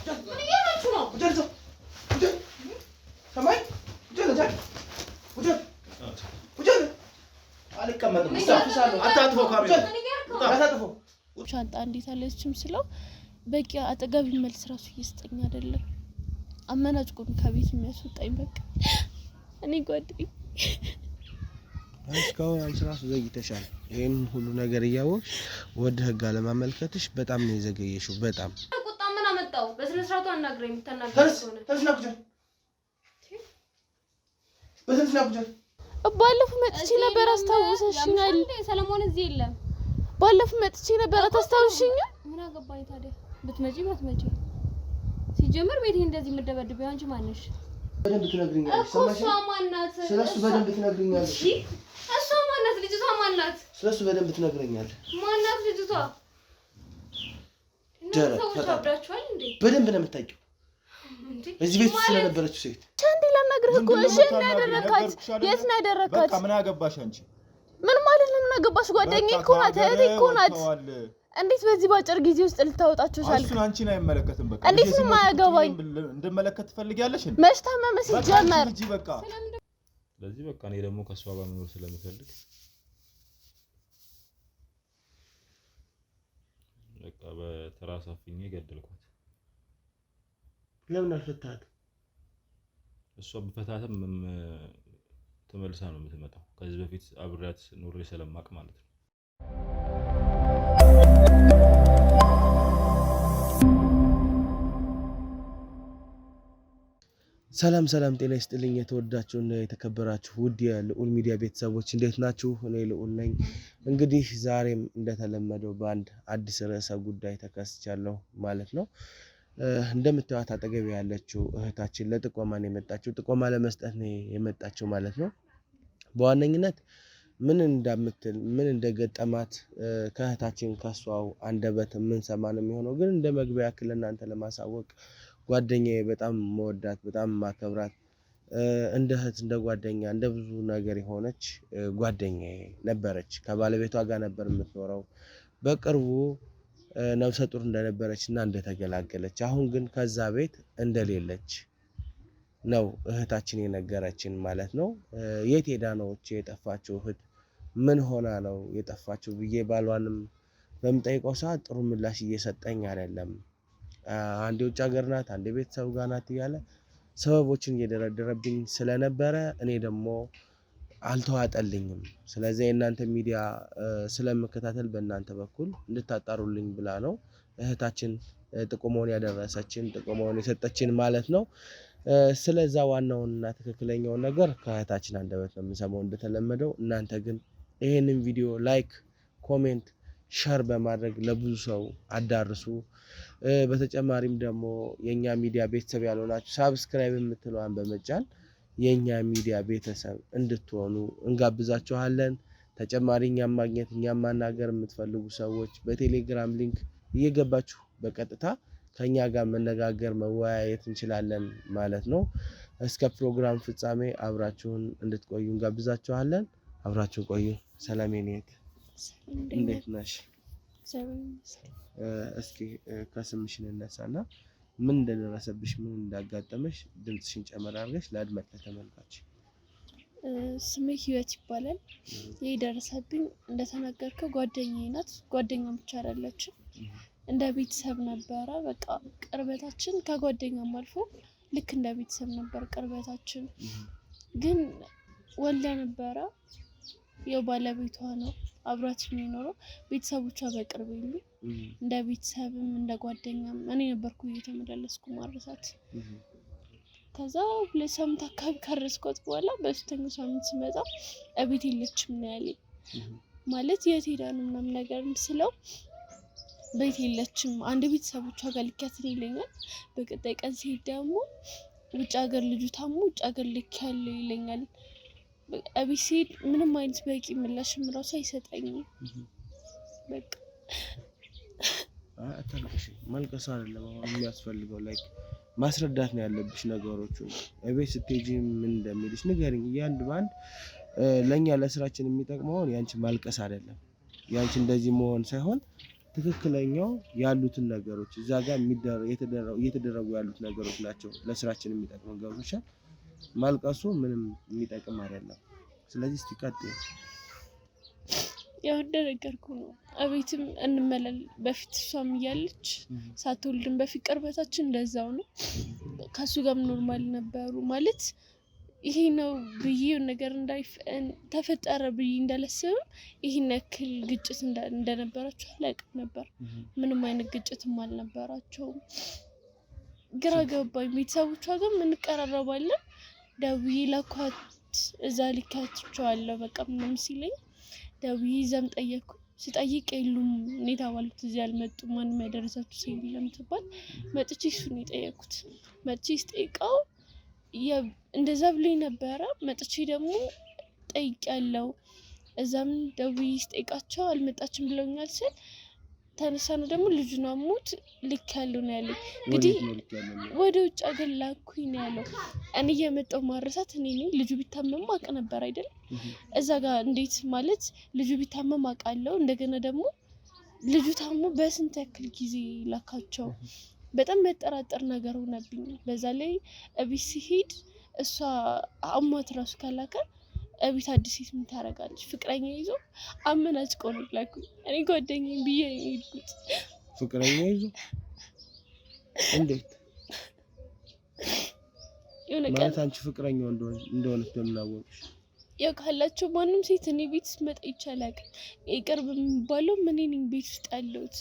ምን እያላችሁ ነው? አልቀመጥም። ሻንጣ እንዴት አለችም ስለው በቂ አጠገብ መልስ ራሱ እየሰጠኝ አይደለም። አመናጭቆም ከቤት የሚያስወጣኝ በቃ እኔ ጓደኝ እስካሁን አንቺ ራሱ ዘግይተሻል። ይህን ሁሉ ነገር እያወቅሽ ወደ ህግ አለማመልከትሽ በጣም ነው የዘገየሽው። በጣም ቁጣ ምን አመጣው? በስነ ስርዓቱ አናግረኝ። የምታናግረኝ ከሆነ ባለፈው መጥቼ ነበር አስታውሰሽኛል። ሰለሞን እዚህ የለም። ባለፈው መጥቼ ነበር አታስታውሽኝም? ምን አገባኝ ታዲያ ብትመጪ ባትመጪ። ሲጀምር ቤቴ እንደዚህ የምደበድበው አንቺ ማነሽ? በደንብ ትነግሪኛለሽ። እሷ ማናት? ስለሱ በደንብ ትነግሪኛለሽ። እሷ ማናት? ልጅቷ ማናት? ስለሱ በደንብ ትነግረኛለሽ። ማናት ልጅቷ? ሰዎች አብዳችኋል እንዴ? በደንብ ነው የምታውቂው እዚህ ቤት ውስጥ ስለነበረችው ሴት እንዴ ላናግርህ እኮ። እሺ እና ያደረካት የት ነው ያደረካት? በቃ ምን አገባሽ አንቺ? ምን ማለት ነው? ምን አገባሽ? ጓደኛዬ እኮ ናት፣ እህቴ እኮ ናት። እንዴት በዚህ ባጭር ጊዜ ውስጥ ልታወጣቸው ቻልክ? እሱን አንቺን አይመለከትም። በቃ እንዴት ነው የማያገባኝ? እንድመለከት ትፈልጊያለሽ? መች ታመመ ሲጀመር? በቃ ስለዚህ በቃ እኔ ደግሞ ከእሷ ጋር መኖር ስለምፈልግ በቃ በትራስ አፍኜ ገደልኳት። ለምን አልፈታሃትም? እሷ ብፈታትም ተመልሳ ነው የምትመጣው። ከዚህ በፊት አብሬያት ኑሬ ስለማቅ ማለት ነው። ሰላም ሰላም፣ ጤና ይስጥልኝ የተወዳችሁና የተከበራችሁ ውድ የልዑል ሚዲያ ቤተሰቦች እንዴት ናችሁ? እኔ ልዑል ነኝ። እንግዲህ ዛሬም እንደተለመደው በአንድ አዲስ ርዕሰ ጉዳይ ተከስቻለሁ ማለት ነው። እንደምታዩት አጠገብ ያለችው እህታችን ለጥቆማ ነው የመጣችው። ጥቆማ ለመስጠት ነው የመጣችው ማለት ነው። በዋነኝነት ምን እንደምትል ምን እንደገጠማት ከእህታችን ከሷው አንደበት የምንሰማ ነው የሚሆነው። ግን እንደ መግቢያ ያክል እናንተ ለማሳወቅ ጓደኛዬ በጣም መወዳት በጣም ማከብራት እንደ እህት እንደ ጓደኛ እንደ ብዙ ነገር የሆነች ጓደኛዬ ነበረች። ከባለቤቷ ጋር ነበር የምትኖረው። በቅርቡ ነፍሰ ጡር እንደነበረች እና እንደተገላገለች አሁን ግን ከዛ ቤት እንደሌለች ነው እህታችን የነገረችን ማለት ነው። የት ሄዳ ነው እቺ የጠፋችው እህት? ምን ሆና ነው የጠፋችው ብዬ ባሏንም በምጠይቀው ሰዓት ጥሩ ምላሽ እየሰጠኝ አይደለም። አንዴ ውጭ ሀገር ናት፣ አንዴ ቤተሰብ ጋር ናት እያለ ሰበቦችን እየደረደረብኝ ስለነበረ እኔ ደግሞ አልተዋጠልኝም። ስለዚህ የእናንተ ሚዲያ ስለምከታተል በእናንተ በኩል እንድታጣሩልኝ ብላ ነው እህታችን ጥቆማውን ያደረሰችን ጥቆማውን የሰጠችን ማለት ነው። ስለዛ ዋናውንና ትክክለኛውን ነገር ከእህታችን አንደበት ነው የምንሰማው እንደተለመደው። እናንተ ግን ይህንን ቪዲዮ like፣ comment፣ share በማድረግ ለብዙ ሰው አዳርሱ። በተጨማሪም ደግሞ የእኛ ሚዲያ ቤተሰብ ያልሆናችሁ subscribe የምትለዋን በመጫን የእኛ ሚዲያ ቤተሰብ እንድትሆኑ እንጋብዛችኋለን። ተጨማሪ እኛም ማግኘት እኛም ማናገር የምትፈልጉ ሰዎች በቴሌግራም link እየገባችሁ በቀጥታ ከኛ ጋር መነጋገር መወያየት እንችላለን ማለት ነው። እስከ ፕሮግራም ፍጻሜ አብራችሁን እንድትቆዩ እንጋብዛችኋለን። አብራችሁን ቆዩ። ሰላም የኔ እህት እንዴት ነሽ? እስኪ ከስምሽ እንነሳና ምን እንደደረሰብሽ ምን እንዳጋጠመሽ ድምፅሽን ጨመር አድርገሽ ለአድማጭ ለተመልካች። ስሜ ህይወት ይባላል። ይህ የደረሰብኝ እንደተናገርከው ጓደኛዬ ናት። ጓደኛ ብቻ አይደለችም፣ እንደ ቤተሰብ ነበረ። በቃ ቅርበታችን ከጓደኛም አልፎ ልክ እንደ ቤተሰብ ነበር ቅርበታችን። ግን ወልዳ ነበረ። ያው ባለቤቷ ነው አብራት የሚኖረው። ቤተሰቦቿ በቅርብ የሉ። እንደ ቤተሰብም እንደ ጓደኛም እኔ ነበርኩ እየተመላለስኩ ማረሳት። ከዛ 2 ሳምንት አካባቢ ካረስኳት በኋላ በሶስተኛው ሳምንት ስመጣ እቤት የለችም ነው ያለኝ። ማለት የት ሄዳ ነው ምናምን ነገር ስለው ቤት የለችም፣ አንድ ቤተሰቦቿ ጋር ልኪያት ነው ይለኛል። በቀጣይ ቀን ሲሄድ ደግሞ ውጭ ሀገር ልጁ ታሞ ውጭ ሀገር ልኪያለሁ ይለኛል። እቤት ሲሄድ ምንም አይነት በቂ ምላሽም እራሱ አይሰጠኝም። በቃ አታልቅሽ። ማልቀስ አይደለም አሁን የሚያስፈልገው፣ like ማስረዳት ነው ያለብሽ ነገሮቹን። እቤት ስትሄጂ ምን እንደሚልሽ ንገሪኝ። እያንድ በአንድ ለእኛ ለስራችን የሚጠቅመውን ያንቺ ማልቀስ አይደለም ያንቺ እንደዚህ መሆን ሳይሆን ትክክለኛው ያሉትን ነገሮች እዛ ጋር እየተደረጉ ያሉት ነገሮች ናቸው ለስራችን የሚጠቅሙ። ገብቶሻል? ማልቀሱ ምንም የሚጠቅም አይደለም። ስለዚህ እስቲ ቀጥይ። ያው እንደነገርኩህ ነው። እቤትም እንመላል በፊት እሷም እያለች ሳትወልድም በፊት ቅርበታችን እንደዛው ነው። ከእሱ ጋርም normal ነበሩ ማለት ይሄ ነው ብዬ ነገር ተፈጠረ ብዬ እንዳላስብም ይሄን ያክል ግጭት እንደነበራቸው አላውቅም ነበር። ምንም አይነት ግጭትም አልነበራቸውም። ግራ ገባኝ። ቤተሰቦቿ ጋርም እንቀራረባለን። ደውዬ ላኳት፣ እዛ ልካቸዋለሁ በቃ ምናምን ሲለኝ ደውዬ እዛም ጠየቅኩ። ስጠይቅ የሉም እኔ የተባልኩት እዚህ አልመጡም፣ ማንም ያደረሳችሁ ሰው የለም ትባል። መጥቼ እሱን የጠየቅኩት መጥቼ ስጠይቀው እንደዛ ብሎኝ ነበረ። መጥቼ ደግሞ ጠይቄያለሁ፣ እዛም ደውዬ ስጠይቃቸው አልመጣችም ብለውኛል ስል ተነሳነ ደግሞ ልጁን አሞት ልክ ያለው ነው ያለኝ። እንግዲህ ወደ ውጭ ሀገር ላኩኝ ነው ያለው። እኔ እየመጣሁ ማረሳት እኔ ነኝ። ልጁ ቢታመም አውቅ ነበር አይደል? እዛ ጋር እንዴት ማለት ልጁ ቢታመም አውቃለሁ። እንደገና ደግሞ ልጁ ታሞ በስንት ያክል ጊዜ ላካቸው። በጣም መጠራጠር ነገር ሆነብኝ። በዛ ላይ እቤት ሲሄድ እሷ አሟት ራሱ ካላከ እቤት አዲስ ሴት ምን ታደርጋለች? ፍቅረኛ ይዞ አመናጭቆ ነው ላኩኝ። እኔ ጓደኛዬን ብዬ ነው የሄድኩት። ፍቅረኛ ይዞ እንዴት የሆነ ቀን ማለት አንቺ ፍቅረኛው እንደሆነች በምን አወቅሽ? ያው ካላቸው ማንም ሴት እኔ ቤት ስመጣ ይቻላል የቅርብ የሚባለው እኔ ነኝ ቤት ውስጥ ያለሁት።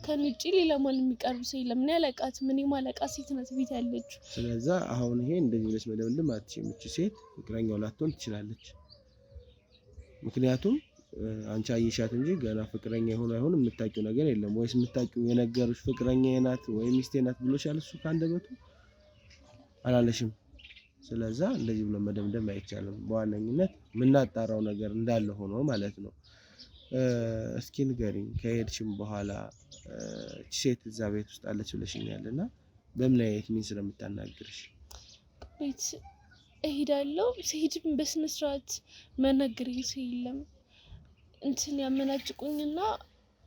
ከእኔ ውጭ ሌላ ማንም የሚቀርብ ሰው የለም። እኔ አላውቃትም። እኔ ማላውቃት ሴት ናት ቤት ያለችው። ስለዛ አሁን ይሄ እንደዚህ ብለሽ መደምደም አትችይም። እቺ ሴት ፍቅረኛው ላትሆን ትችላለች። ምክንያቱም አንቺ አየሻት እንጂ ገና ፍቅረኛ ይሆን አይሆን የምታውቂው ነገር የለም። ወይስ የምታውቂው የነገሩሽ ፍቅረኛ ናት ወይ ሚስቴ ናት ብሎሻል? እሱ ከአንደበቱ አላለሽም። ስለዛ እንደዚህ ብሎ መደምደም አይቻልም። በዋነኝነት የምናጣራው ነገር እንዳለ ሆኖ ማለት ነው። እስኪ ንገሪኝ፣ ከሄድሽም በኋላ እቺ ሴት እዛ ቤት ውስጥ አለች ብለሽኛል እና በምን አይነት means ነው የምታናግርሽ? ቤት እሄዳለሁ። ስሄድም በስነ ስርዓት መናገረኝ ሰው የለም። እንትን ያመናጭቁኝና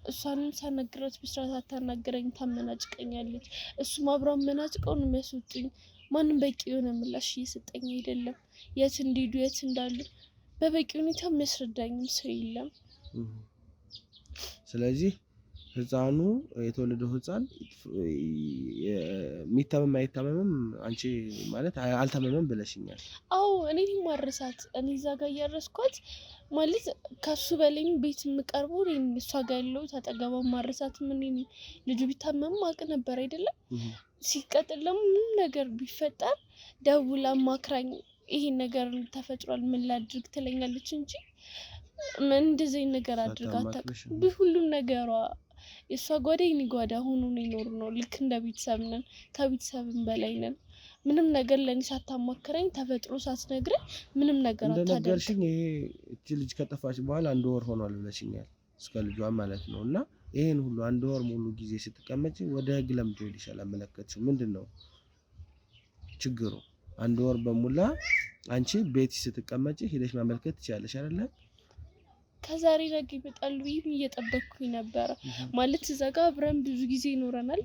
እሷንም ሳናግራት በስርዓት አታናግረኝ፣ ታመናጭቀኛለች። እሱም አብሮ አመናጭቀው ነው የሚያስወጡኝ። ማንም በቂ የሆነ ምላሽ እየሰጠኝ አይደለም። የት እንደሄዱ የት እንዳሉ በበቂ ሁኔታ የሚያስረዳኝም ሰው የለም። ስለዚህ ህፃኑ የተወለደው ህፃን የሚታመም አይታመምም አንቺ ማለት አልታመመም ብለሽኛል። አዎ እኔ ማረሳት እኔ እዛ ጋር እያረስኳት ማለት ከሱ በላይም ቤት የምቀርበው እኔ ነኝ። እሷ ጋር ያለሁት አጠገቧ ማረሳት ምን እኔ ነኝ። ልጁ ቢታመምም አውቅ ነበር አይደለም። ሲቀጥል ደግሞ ምንም ነገር ቢፈጠር ደውላ ማክራኝ ይሄን ነገር ተፈጥሯል ምን ላድርግ ትለኛለች እንጂ ምን እንደዚህ አይነት ነገር አድርጋ አታውቅም። ሁሉም ነገሯ የእሷ ጓዳ የእኔ ጓዳ ሆኖ ነው የኖርነው። ልክ እንደ ቤተሰብ ነን፣ ከቤተሰብም በላይ ነን። ምንም ነገር ለእኔ ሳታማክረኝ ተፈጥሮ ሳትነግረኝ ምንም ነገር አታደርግም። እንደነገርሽኝ ይሄ እቺ ልጅ ከጠፋች በኋላ አንድ ወር ሆኗል ብለሽኛል፣ እስከ ልጇ ማለት ነው። እና ይሄን ሁሉ አንድ ወር ሙሉ ጊዜ ስትቀመጪ ወደ ህግ ለምንድን ነው ሄደሽ ያላመለከትሽው? ምንድን ነው ችግሩ? አንድ ወር በሙላ አንቺ ቤት ስትቀመጪ ሄደሽ ማመልከት ትችያለሽ አይደለ? ከዛሬ ነገ ይመጣሉ ብዬም እየጠበቅኩኝ ነበረ። ማለት እዛ ጋር አብረን ብዙ ጊዜ ይኖረናል።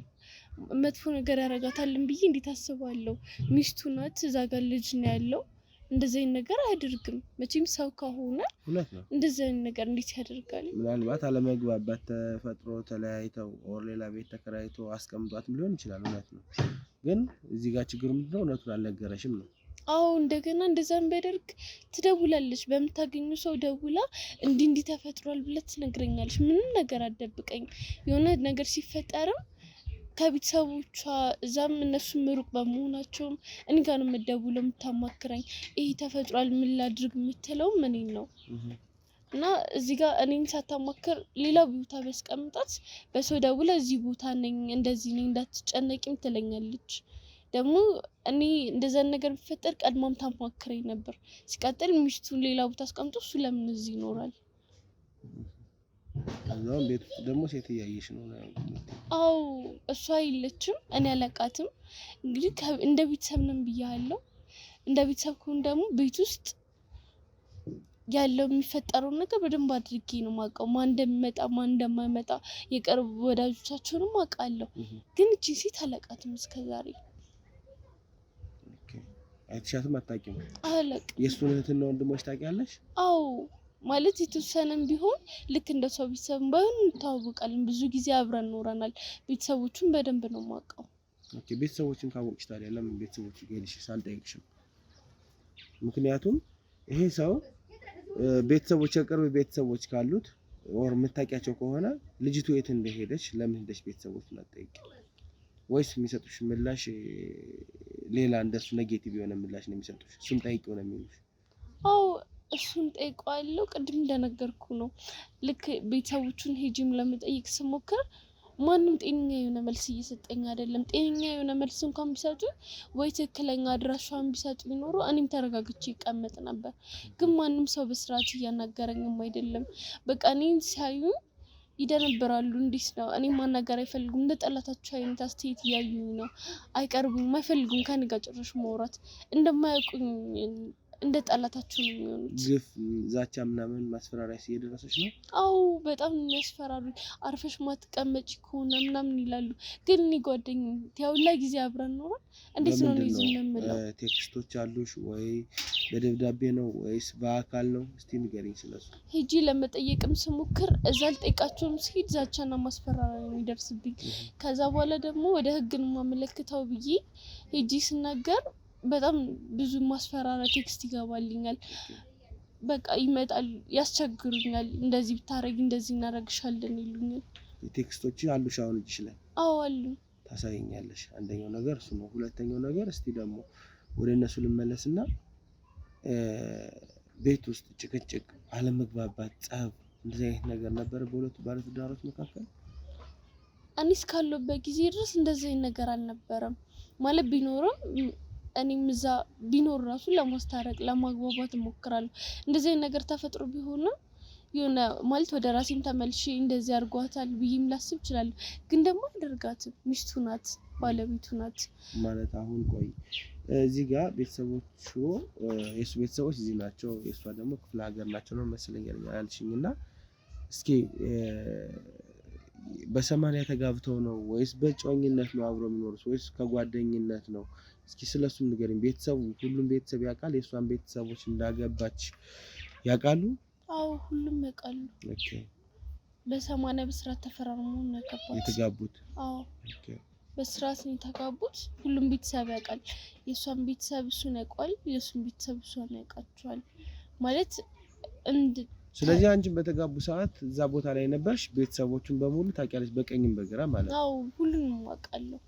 መጥፎ ነገር ያደርጋታልን ብዬ እንዴት አስባለሁ? ሚስቱ ናት፣ እዛ ጋር ልጅ ነው ያለው። እንደዚህ አይነት ነገር አያደርግም መቼም። ሰው ከሆነ እውነት ነው። እንደዚህ አይነት ነገር እንዴት ያደርጋል? ምናልባት አለመግባባት ተፈጥሮ ተለያይተው or ሌላ ቤት ተከራይቶ አስቀምጧትም ሊሆን ይችላል። እውነት ነው። ግን እዚህ ጋር ችግሩ ምንድነው? እውነቱን አልነገረሽም ነው። አዎ እንደገና እንደዛም ቢያደርግ ትደውላለች። በምታገኙ ሰው ደውላ እንዲህ እንዲህ ተፈጥሯል ብላ ትነግረኛለች። ምንም ነገር አትደብቀኝም። የሆነ ነገር ሲፈጠርም ከቤተሰቦቿ እዛም እነሱም ሩቅ በመሆናቸውም እኔ ጋር ነው የምትደውለው፣ የምታማክረኝ። ይሄ ተፈጥሯል ምን ላድርግ የምትለውም እኔን ነው። እና እዚህ ጋር እኔን ሳታማክር ሌላ ቦታ ቢያስቀምጣት በሰው ደውላ እዚህ ቦታ ነኝ እንደዚህ ነኝ እንዳትጨነቂም ትለኛለች። ደግሞ እኔ እንደዛን ነገር ቢፈጠር ቀድማም ታማክረኝ ነበር። ሲቀጥል ሚስቱን ሌላ ቦታ አስቀምጦ እሱ ለምን እዚህ ይኖራል? ከዛም ቤት ውስጥ ደግሞ ሴት እያየሽ ነው። አዎ እሷ የለችም፣ እኔ አላውቃትም። እንግዲህ እንደ ቤተሰብ ነን ብያለሁ። እንደ ቤተሰብ ከሆነ ደግሞ ቤት ውስጥ ያለው የሚፈጠረውን ነገር በደንብ አድርጌ ነው የማውቀው። ማን እንደሚመጣ ማን እንደማይመጣ የቅርብ ወዳጆቻቸውንም አውቃለሁ። ግን እቺ ሴት አላውቃትም እስከዛሬ። Okay። አይተሻትም አታውቂም? አላውቅም። የእሱን እህትና ወንድሞች ታውቂያለሽ? አዎ ማለት የተወሰነም ቢሆን ልክ እንደ ሰው ቤተሰብም ባይሆን እንተዋወቃለን። ብዙ ጊዜ አብረን ኖረናል። ቤተሰቦቹን በደንብ ነው የማውቀው። Okay። ቤተሰቦችን ካወቅሽ ታዲያ ለምን ቤተሰቦች ጋር ሄድሽ ሳልጠይቅሽም? ምክንያቱም ይሄ ሰው ቤተሰቦች የቅርብ ቤተሰቦች ካሉት or የምታውቂያቸው ከሆነ ልጅቱ የት እንደሄደች ለምን ሄደች ቤተሰቦችን አትጠይቂም? ወይስ የሚሰጡሽ ምላሽ ሌላ እንደሱ negative የሆነ ምላሽ ነው የሚሰጡሽ? እሱን ጠይቂው ነው የሚሉሽ? አዎ እሱን ጠይቀዋለሁ። ቅድም እንደነገርኩ ነው። ልክ ቤተሰቦቹን ሄጂም ለመጠየቅ ስሞክር ማንም ጤነኛ የሆነ መልስ እየሰጠኝ አይደለም። ጤነኛ የሆነ መልስ እንኳን ቢሰጡኝ ወይ ትክክለኛ አድራሻዋን ቢሰጡኝ ኖሮ እኔም ተረጋግቼ ይቀመጥ ነበር። ግን ማንም ሰው በስርዓት እያናገረኝም አይደለም። በቃ እኔን ሲያዩ ይደነብራሉ። እንዴት ነው እኔ ማናገር አይፈልጉም። እንደ ጠላታቸው አይነት አስተያየት እያዩኝ ነው። አይቀርቡም፣ አይፈልጉም ከእኔ ጋር ጭራሽ ማውራት። እንደማያውቁኝ እንደ ጠላታቸው ነው የሚሆኑት። ግፍ፣ ዛቻ ምናምን ማስፈራሪያ እየደረሰች ነው? አዎ በጣም ነው የሚያስፈራሩኝ። አርፈሽ ማትቀመጪ ከሆነ ምናምን ይላሉ። ግን እኔ ጓደኝነት ያው ሁላ ጊዜ አብረን ኖረን እንዴት ነው እኔ በምንድን ዝም ነው የምለው? Text ኦች አሉሽ ወይ በደብዳቤ ነው ወይስ በአካል ነው? እስቲ ንገሪኝ ስለሱ። ሄጂ ለመጠየቅም ስሞክር እዛ ልጠይቃቸውም ስሄድ ዛቻና ማስፈራሪያ ነው የሚደርስብኝ። ከዛ በኋላ ደግሞ ወደ ህግ ነው የማመለክተው ብዬ ሄጂ ስናገር በጣም ብዙ ማስፈራሪያ text ይገባልኛል። በቃ ይመጣል፣ ያስቸግሩኛል። እንደዚህ ብታረጊ እንደዚህ እናደርግሻለን ይሉኛል። Text ኦች አሉሽ አሁን እጅሽ ላይ? አዎ አሉ። ታሳይኛለሽ። አንደኛው ነገር እሱ ነው። ሁለተኛው ነገር እስቲ ደግሞ ወደ እነሱ ልመለስና ቤት ውስጥ ጭቅጭቅ፣ አለመግባባት፣ ጸብ እንደዚህ አይነት ነገር ነበረ በሁለቱ ባለትዳሮች መካከል? እኔ እስካለሁበት ጊዜ ድረስ እንደዚህ አይነት ነገር አልነበረም። ማለት ቢኖርም እኔም እዛ ቢኖር ራሱ ለማስታረቅ ለማግባባት እሞክራለሁ። እንደዚህ አይነት ነገር ተፈጥሮ ቢሆንም የሆነ ማለት ወደ ራሴም ተመልሼ እንደዚህ አድርጓታል ብዬም ላስብ እችላለሁ። ግን ደግሞ አደርጋትም። ሚስቱ ናት፣ ባለቤቱ ናት። ማለት አሁን ቆይ እዚህ ጋር ቤተሰቦቹ የእሱ ቤተሰቦች እዚህ ናቸው፣ የእሷ ደግሞ ክፍለ ሀገር ናቸው ነው መሰለኝ ያልሽኝ። እና እስኪ በሰማንያ ተጋብተው ነው ወይስ በእጮኝነት ነው አብረው የሚኖሩት ወይስ ከጓደኝነት ነው? እስኪ ስለሱም ንገሪኝ። ቤተሰቡ ሁሉም ቤተሰብ ያውቃል? የእሷን ቤተሰቦች እንዳገባች ያውቃሉ? አዎ ሁሉም ያውቃሉ። Okay። በሰማንያ በስርዓት ተፈራርሞ ነው ያገባት። የተጋቡት? አዎ Okay። በስርዓት ነው የተጋቡት። ሁሉም ቤተሰብ ያውቃል። የእሷን ቤተሰብ እሱን ያውቃል፣ የእሱን ቤተሰብ እሷን ያውቃቸዋል። ማለት እንድ ስለዚህ አንቺን በተጋቡ ሰዓት እዛ ቦታ ላይ ነበርሽ፣ ቤተሰቦቹን በሙሉ ታውቂያለሽ፣ በቀኝም በግራ ማለት ነው። አዎ ሁሉንም አውቃለሁ።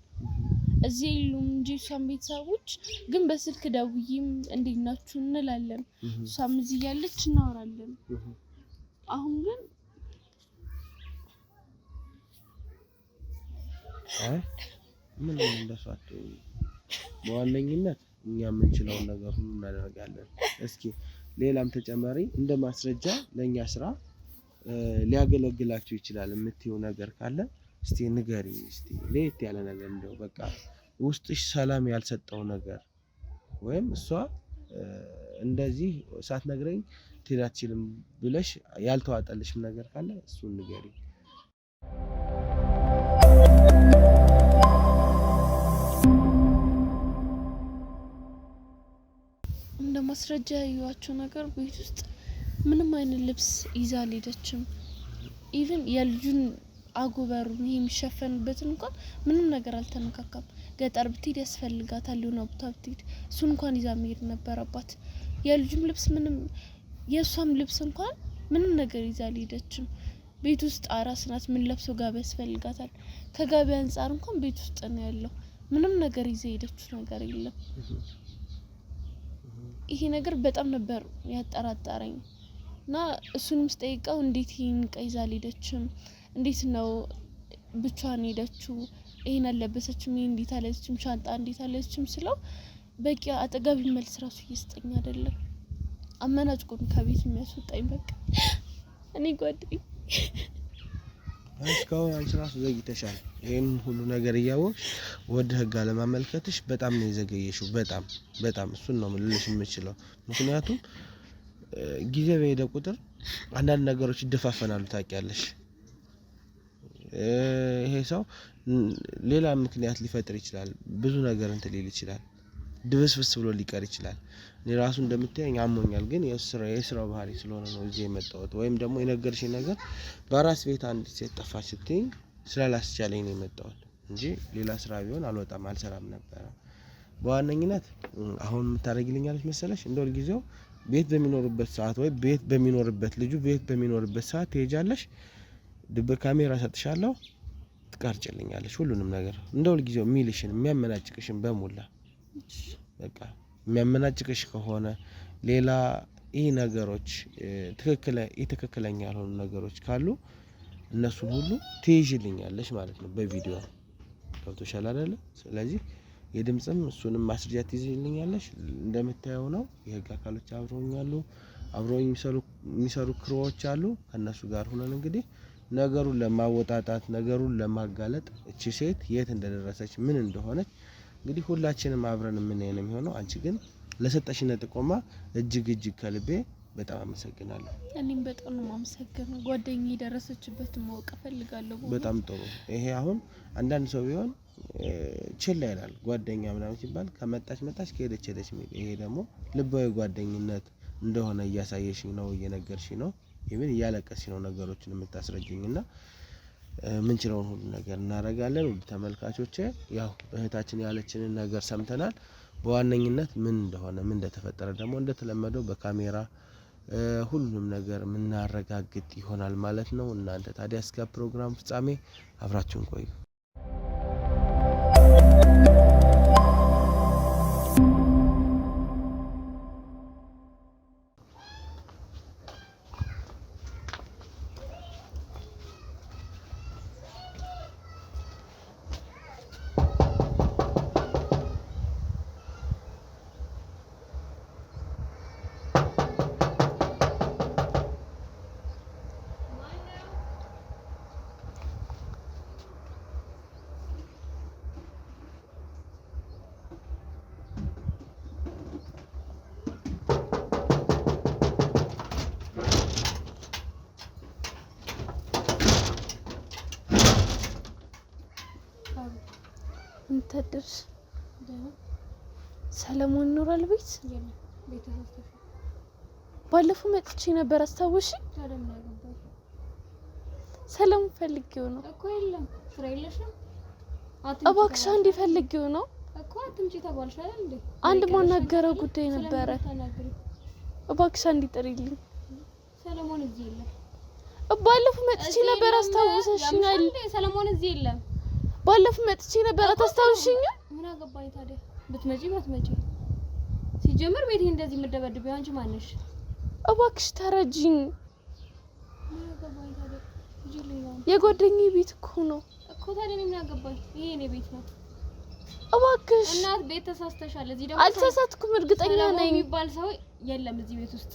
እዚህ የሉም እንጂ እሷን ቤተሰቦች ግን በስልክ ደውዬም እንዴት ናችሁ እንላለን። እሷም እዚህ እያለች እናወራለን። አሁን ግን አይ ምንም እንደሱ አትሆኚ። በዋነኝነት እኛ የምንችለውን ነገር ሁሉ እናደርጋለን። እስኪ ሌላም ተጨማሪ እንደ ማስረጃ ለእኛ ስራ ሊያገለግላችሁ ይችላል የምትይው ነገር ካለ እስቲ ንገሪኝ። እስቲ ለየት ያለ ነገር እንደው በቃ ውስጥሽ ሰላም ያልሰጠው ነገር ወይም እሷ እንደዚህ ሳትነግረኝ ትሄድ አትችልም ብለሽ ያልተዋጠልሽም ነገር ካለ እሱን ንገሪኝ። እንደ ማስረጃ ያየኋቸው ነገር ቤት ውስጥ ምንም አይነት ልብስ ይዛ አልሄደችም። Even የልጁን አጎበሩን ይሄ የሚሸፈንበትን እንኳን ምንም ነገር አልተነካካም። ገጠር ብትሄድ ያስፈልጋታል፣ የሆነ ቦታ ብትሄድ እሱን እንኳን ይዛ መሄድ ነበረባት። የልጁም ልብስ ምንም፣ የእሷም ልብስ እንኳን ምንም ነገር ይዛ አልሄደችም። ቤት ውስጥ አራስ ናት፣ ምን ለብሶ ጋቢ ያስፈልጋታል። ከጋቢ አንጻር እንኳን ቤት ውስጥ ነው ያለው። ምንም ነገር ይዛ የሄደችው ነገር የለም። ይሄ ነገር በጣም ነበር ያጠራጠረኝ እና እሱንም ስጠይቀው እንዴት ይሄን እቃ ይዛ አልሄደችም? እንዴት ነው ብቻዋን ሄደችው? ይሄን አልለበሰችም፣ ይሄን እንዴት አለችም፣ ሻንጣ እንዴት አለችም ስለው በቂ አጠጋቢ መልስ ራሱ እየሰጠኝ አይደለም። አመናጭቆ ነው ከቤት የሚያስወጣኝ። በቃ እኔ ጓደኝ እስካሁን አንቺ ራሱ ዘግይተሻል። ይሄን ሁሉ ነገር እያወቅሽ ወደ ህግ አለማመልከትሽ በጣም ነው የዘገየሽው። በጣም በጣም እሱን ነው ልልሽ የምችለው። ምክንያቱም ጊዜ በሄደ ቁጥር አንዳንድ ነገሮች ይደፋፈናሉ። ታውቂያለሽ፣ ይሄ ሰው ሌላ ምክንያት ሊፈጥር ይችላል። ብዙ ነገር እንትን ሊል ይችላል። ድብስብስ ብሎ ሊቀር ይችላል። እኔ ራሱ እንደምታየኝ አሞኛል፣ ግን የስራው ባህሪ ስለሆነ ነው እዚህ የመጣሁት። ወይም ደግሞ የነገርሽኝ ነገር በአራስ ቤት አንዲት ሴት ጠፋች ስትይኝ ስላላስቻለኝ ነው የመጣሁት እንጂ ሌላ ስራ ቢሆን አልወጣም፣ አልሰራም ነበረ። በዋነኝነት አሁን የምታደርጊልኛለች መሰለሽ እንደ ሁልጊዜው ቤት በሚኖርበት ሰዓት ወይ ቤት በሚኖርበት ልጁ ቤት በሚኖርበት ሰዓት ትሄጃለሽ፣ ድብቅ ካሜራ ሰጥሻለሁ፣ ትቀርጭልኛለሽ ሁሉንም ነገር እንደ ሁልጊዜው የሚልሽን የሚያመናጭቅሽን በሙላ በቃ የሚያመናጭቅሽ ከሆነ ሌላ ይህ ነገሮች ትክክለኛ ያልሆኑ ነገሮች ካሉ እነሱን ሁሉ ትይዥልኛለሽ ማለት ነው በቪዲዮ ገብቶሻል አይደለ? ስለዚህ የድምፅም እሱንም ማስረጃ ትይዥልኛለሽ። እንደምታየው ነው የህግ አካሎች አብረውኝ አሉ፣ አብረውኝ የሚሰሩ ክሮዎች አሉ። ከእነሱ ጋር ሆነን እንግዲህ ነገሩን ለማወጣጣት ነገሩን ለማጋለጥ እቺ ሴት የት እንደደረሰች ምን እንደሆነች እንግዲህ ሁላችንም አብረን የምናየው ነው የሚሆነው። አንቺ ግን ለሰጠሽን ጥቆማ እጅግ እጅግ ከልቤ በጣም አመሰግናለሁ። እኔም በጣም ነው የማመሰግነው። ጓደኛዬ የደረሰችበትን ማወቅ እፈልጋለሁ። በጣም ጥሩ። ይሄ አሁን አንዳንድ ሰው ቢሆን ችላ ይላል። ጓደኛ ምናምን ሲባል ከመጣች መጣች ከሄደች ሄደች የሚል ይሄ ደግሞ ልባዊ ጓደኝነት እንደሆነ እያሳየሽኝ ነው፣ እየነገርሽኝ ነው፣ even እያለቀስሽ ነው ነገሮችን የምታስረጅኝ እና ምንችለውን ሁሉ ነገር እናደርጋለን። ውድ ተመልካቾቼ ያው እህታችን ያለችንን ነገር ሰምተናል። በዋነኝነት ምን እንደሆነ ምን እንደተፈጠረ ደግሞ እንደተለመደው በካሜራ ሁሉንም ነገር የምናረጋግጥ ይሆናል ማለት ነው። እናንተ ታዲያ እስከ ፕሮግራም ፍጻሜ አብራችሁን ቆዩ። እንተደርስ ሰለሞን ይኖራል ቤት። ባለፈው መጥቼ ነበር አስታውሽ። ሰለሞን ፈልጌው ነው እኮ። የለም ስራ የለሽም? እባክሽ አንዴ ፈልጌው ነው እኮ። አትምጪ ተባልሽ አይደል እንዴ? አንድ ማናገረው ጉዳይ ነበረ። እባክሽ አንዴ ጥሪልኝ። ሰለሞን እዚህ የለም። ባለፈው መጥቼ ነበር አስታውሰሽኛል። ሰለሞን እዚህ የለም። ባለፈው መጥቼ ነበር አታስታውሽኝም? ምን አገባኝ ታዲያ ብትመጪ ባትመጪ። ሲጀመር ቤቴ እንደዚህ የምደበድበው አንቺ ማነሽ? እባክሽ ተረጂኝ። ምን አገባኝ ታዲያ? ሂጂልኝ። የጓደኛዬ ቤት እኮ ነው እኮ። ታዲያ እኔ ምን አገባኝ? ይሄ የኔ ቤት ነው። እባክሽ እናት ቤት ተሳስተሻል። እዚህ ደግሞ አልተሳሳትኩም፣ እርግጠኛ ነኝ። የሚባል ሰው የለም እዚህ ቤት ውስጥ።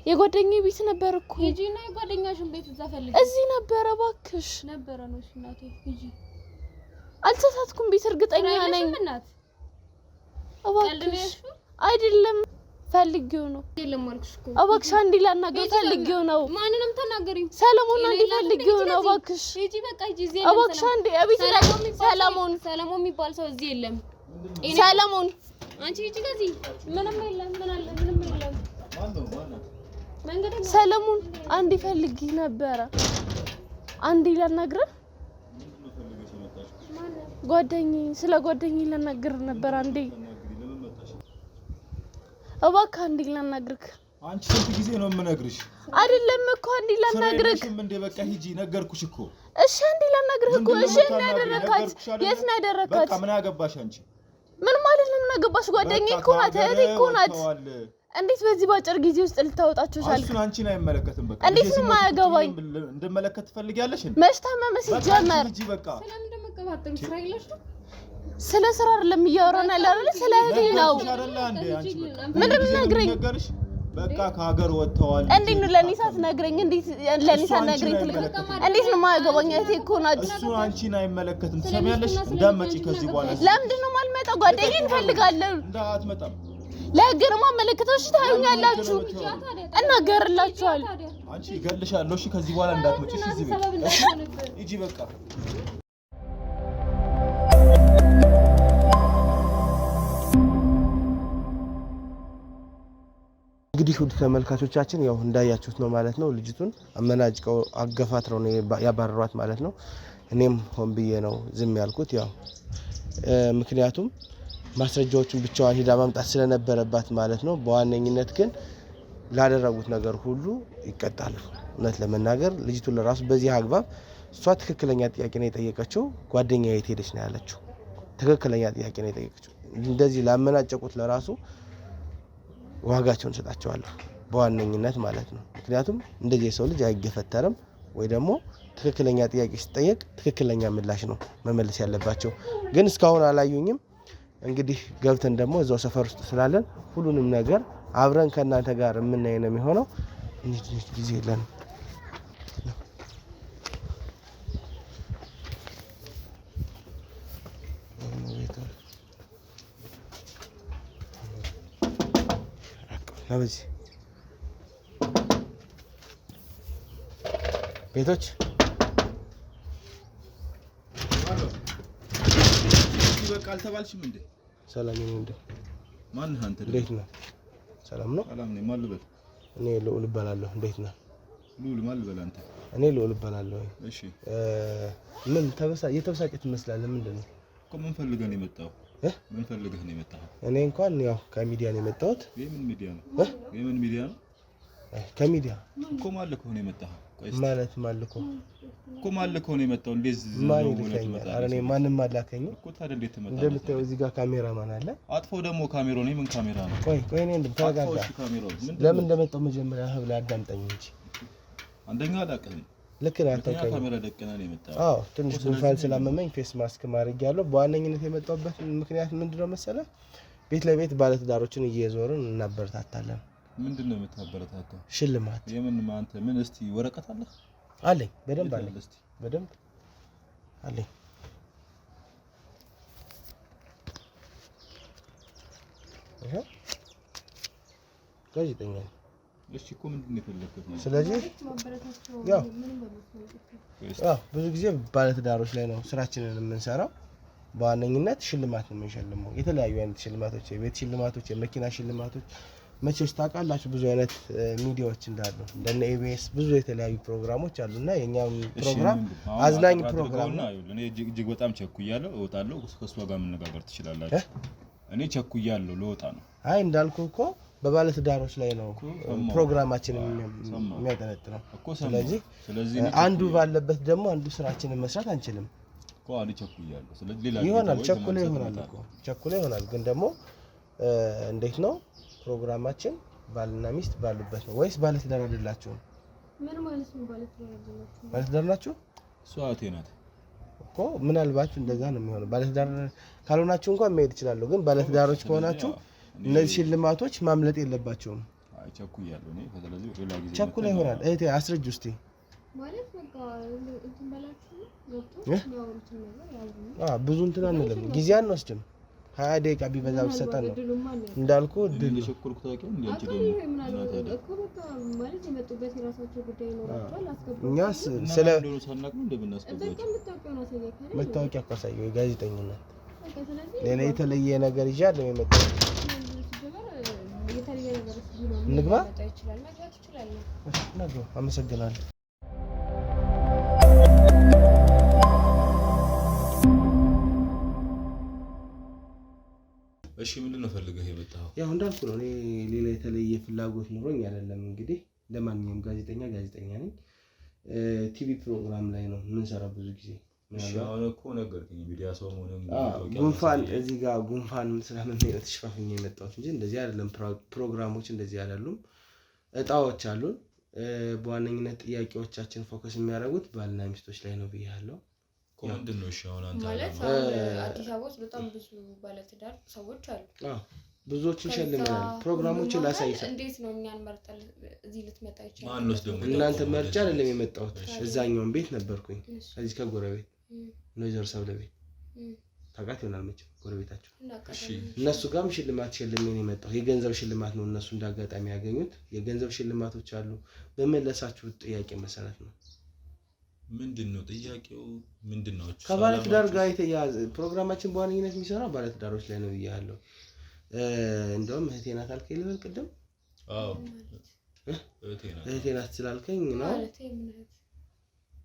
የጓደኛዬ ቤት ነበር እኮ። ሂጂ እና የጓደኛሽን ቤት እዛ ፈልጊ። እዚህ ነበረ። እባክሽ ነበረ ነው እሱ። እናቴ ሂጂ። አልተሳሳትኩም፣ ቤት እርግጠኛ ነኝ። እናት እባክሽ አይደለም፣ ፈልጌው ነው። የለም አልኩሽ እኮ። እባክሽ አንዴ ላናግረው ፈልጌው ነው። ማንንም ተናገሪኝ። ሰለሞን አንዴ ፈልጌው ነው። እባክሽ ሂጂ፣ በቃ ሂጂ። እዚህ እባክሽ አንዴ። አቤት ሰለሞን፣ ሰለሞን የሚባል ሰው እዚህ የለም። ሰለሞን አንቺ ሂጂ ከዚህ። ምንም የለም። ምን አለ? ምንም የለም። ሰለሞን አንዴ ፈልጌ ነበረ። አንዴ ላናግረህ ጓደኛዬ፣ ስለ ጓደኛዬ ላናግርህ ነበር። አንዴ እባክህ አንዴ ላናግርህ። አንቺ ስንት ጊዜ ነው የምነግርሽ? አይደለም እኮ አንዴ ላናግርህ። እንዴ በቃ ሂጂ፣ ነገርኩሽ እኮ። እሺ አንዴ ላናግርህ እኮ። እሺ የት ነው ያደረካት? የት ነው ያደረካት? በቃ ምን አገባሽ አንቺ? ምን ማለት ነው ምን አገባሽ? ጓደኛዬ እኮ ናት፣ እህቴ እኮ ናት። እንዴት በዚህ ባጭር ጊዜ ውስጥ ልታወጣቸው ቻልክ? እሱን አንቺን አይመለከትም። በቃ እንዴት ነው የማያገባኝ? እንድመለከት ትፈልጊያለሽ? መች ታመመ ሲጀመር? ስለ ስራ አይደለም እያወራን ያለ አይደል? ስለ እህቴ ነው። ምንድን ነው የምትነግረኝ? በቃ ከሀገር ወጥተዋል። እንዴት ነው ለእኔ ሳትነግረኝ? እንዴት ለእኔ ሳትነግረኝ ትልቅ እንዴት ነው የማያገባኝ? እህቴ እኮ ናት። እሱ አንቺን አይመለከትም። ትሰሚያለሽ? እንዳትመጪ ከዚህ በኋላ። ለምንድን ነው የማልመጣው? ጓደኛዬን እፈልጋለሁ። እንዳትመጣም። ለህግ ነው የማመለክተው። እሺ ታዩኛላችሁ፣ እናገርላችኋለሁ። አንቺ እገልሻለሁ። እሺ ከዚህ በኋላ እንዳትመጪ። እሺ እዚህ ቤት ሂጂ በቃ። እንግዲህ ውድ ተመልካቾቻችን ያው እንዳያችሁት ነው ማለት ነው። ልጅቱን አመናጭቀው አገፋትረው ነው ያባረሯት ማለት ነው። እኔም ሆን ብዬ ነው ዝም ያልኩት፣ ያው ምክንያቱም ማስረጃዎቹን ብቻዋን ሂዳ ማምጣት ስለነበረባት ማለት ነው። በዋነኝነት ግን ላደረጉት ነገር ሁሉ ይቀጣሉ። እውነት ለመናገር ልጅቱን ለራሱ በዚህ አግባብ እሷ ትክክለኛ ጥያቄ ነው የጠየቀችው። ጓደኛ የት ሄደች ነው ያለችው። ትክክለኛ ጥያቄ ነው የጠየቀችው። እንደዚህ ላመናጨቁት ለራሱ ዋጋቸውን እሰጣቸዋለሁ በዋነኝነት ማለት ነው። ምክንያቱም እንደዚህ የሰው ልጅ አይገፈተርም ወይ ደግሞ ትክክለኛ ጥያቄ ሲጠየቅ ትክክለኛ ምላሽ ነው መመለስ ያለባቸው። ግን እስካሁን አላዩኝም። እንግዲህ ገብተን ደግሞ እዛው ሰፈር ውስጥ ስላለን ሁሉንም ነገር አብረን ከእናንተ ጋር የምናይ ነው የሚሆነው። እንሂድ፣ እንሂድ፣ ጊዜ የለንም። በዚህ ቤቶች በቃ አልተባልሽም እንዴ? ሰላም ነው እንዴ? ማነህ አንተ? እንዴት ነህ? ሰላም ነው። ሰላም ነኝ። ማን ልበል? እኔ ልዑል እባላለሁ። እንዴት ነህ? ልዑል ማን ልበል አንተ? እኔ ልዑል እባላለሁ። እሺ። ምን የተበሳጨህ ትመስላለህ? ምንድን ነው እኮ? ምን ፈልገህ ነው የመጣኸው? ምን ፈልገህ ነው የመጣኸው? እኔ እንኳን ያው ከሚዲያ ነው የመጣሁት። የምን ሚዲያ ነው? የምን ሚዲያ ነው? ከሚዲያ እኮ ማን ልኮህ ነው የመጣኸው? ማለት ማን ልኮህ እኮ ማን ልኮህ ነው የመጣው? እንዴት ማን ይልከኛል? ኧረ እኔ ማንም አላከኝም እኮ። ታዲያ እንዴት ትመጣለህ? እንደምታየው እዚህ ጋር ካሜራማን አለ። አጥፎ ደግሞ ካሜራውን። የምን ካሜራ ነው? ቆይ ቆይ፣ እኔ ተረጋጋ። ለምን እንደመጣሁ መጀመሪያ ህብላ አዳምጠኝ እንጂ። አንደኛ አላውቅህም። ልክ ነህ፣ አታውቀኝም። ካሜራ ደቅነህ ነው የመጣኸው። አዎ፣ ትንሽ ጉንፋን ስላመመኝ face mask አድርጌያለሁ። በዋነኝነት የመጣሁበት ምክንያት ምንድነው መሰለህ? ቤት ለቤት ባለትዳሮችን እየዞርን እናበረታታለን። ምንድን ነው የምታበረታታው? ሽልማት። የምን አንተ ምን? እስቲ ወረቀት አለህ? አለኝ፣ በደንብ አለኝ፣ በደንብ አለኝ። ይኸው ጋዜጠኛ ነኝ። እሺ እኮ ምንድን ነው የፈለግከው? ስለዚህ ያው ብዙ ጊዜ ባለትዳሮች ላይ ነው ስራችንን የምንሰራው። በዋነኝነት ሽልማት ነው የምንሸልመው። የተለያዩ አይነት ሽልማቶች፣ የቤት ሽልማቶች፣ የመኪና ሽልማቶች። መቼስ ታውቃላችሁ ብዙ አይነት ሚዲያዎች እንዳሉ፣ እንደነ ኤቢኤስ ብዙ የተለያዩ ፕሮግራሞች አሉና የኛም ፕሮግራም አዝናኝ ፕሮግራም ነው። እኔ እጅግ በጣም ቸኩያለሁ፣ እወጣለሁ። ከእሷ ጋር መነጋገር ትችላላችሁ። እኔ ቸኩያለሁ፣ ልወጣ ነው። አይ እንዳልኩህ እኮ በባለትዳሮች ላይ ነው ፕሮግራማችን የሚያጠነጥነው። ስለዚህ አንዱ ባለበት ደግሞ አንዱ ስራችንን መስራት አንችልም። ይሆናል ቸኩሎ ይሆናል እኮ ቸኩሎ ይሆናል። ግን ደግሞ እንዴት ነው ፕሮግራማችን ባልና ሚስት ባሉበት ነው ወይስ ባለትዳር አይደላችሁም? ምን ማለት ነው ባለትዳር አይደላችሁም? ባለትዳር ናችሁ? እሷ እህቴ ናት እኮ ምናልባት እንደዛ ነው የሚሆነው። ባለትዳር ካልሆናችሁ እንኳን መሄድ እችላለሁ። ግን ባለትዳሮች ከሆናችሁ እነዚህ ሽልማቶች ማምለጥ የለባቸውም። አይ ቸኩያለሁ እኔ። ስለዚህ ሌላ ጊዜ ቸኩላ ይሆናል። እህቴ አስረጅ ውስቲ ማለት በቃ እንትን በላችሁ ገብቶ የሚያወሩትን ነገር ያውሩ። ብዙ እንትን አንልም፣ ጊዜ አንወስድም። 20 ደቂቃ ቢበዛ ብትሰጠን ነው እንዳልኩ እድል እኛ ስለ መታወቂያ እኮ አሳየው የጋዜጠኝነት ሌላ የተለየ ነገር ይዤ አይደለም የመጣሁት። እንግባ። አመሰግናለሁ። እሺ ምንድን ነው ፈልገህ የመጣኸው? ያው እንዳልኩ ነው። እኔ ሌላ የተለየ ፍላጎት ኑሮኝ አይደለም። እንግዲህ ለማንኛውም ጋዜጠኛ ጋዜጠኛ ነኝ። ቲቪ ፕሮግራም ላይ ነው የምንሰራው ብዙ ጊዜ። እሺ አሁን እኮ ነገርከኝ፣ ሚዲያ ሰው መሆንህን ጉንፋን እዚህ ጋር ጉንፋን ስላመመኝ ነው ተሽፋፍኜ የመጣሁት እንጂ እንደዚህ አይደለም። ፕሮግራሞች እንደዚህ አይደሉም። እጣዎች አሉን። በዋነኝነት ጥያቄዎቻችን focus የሚያደርጉት ባልና ሚስቶች ላይ ነው ብያለሁ። ምንድን ነው? እሺ አሁን አንተ ማለት አሁን አዲስ አበባ ውስጥ በጣም ብዙ ባለትዳር ሰዎች አሉ። አዎ ብዙዎችን ሸልመናል። ፕሮግራሞችን ላሳይሳ። እንዴት ነው እኛን መርጠህ እዚህ ልትመጣ ይችላል? ማን ደግሞ እናንተ መርጫ አይደለም የመጣሁት። እዛኛውን ቤት ነበርኩኝ፣ እዚህ ከጎረቤት ወይዘሮ ሰብለ ቤት። ታውቃት ይሆናል መቼም ጎረቤታችሁ። እናውቃለን። እነሱ ጋርም ሽልማት ሸልሜ ነው የመጣሁ። የገንዘብ ሽልማት ነው እነሱ እንዳጋጣሚ ያገኙት። የገንዘብ ሽልማቶች አሉ። በመለሳችሁት ጥያቄ መሰረት ነው። ምንድን ነው ጥያቄው? ምንድን ነው? ከባለትዳር ጋር የተያያዘ ፕሮግራማችን በዋነኝነት የሚሰራው ባለትዳሮች ላይ ነው ብያለሁ። እንደውም እህቴ ናት አልከኝ ልበል ቅድም? አዎ እህቴ ናት። እህቴ ናት ስላልከኝ ነው። ማለት የምን እህት?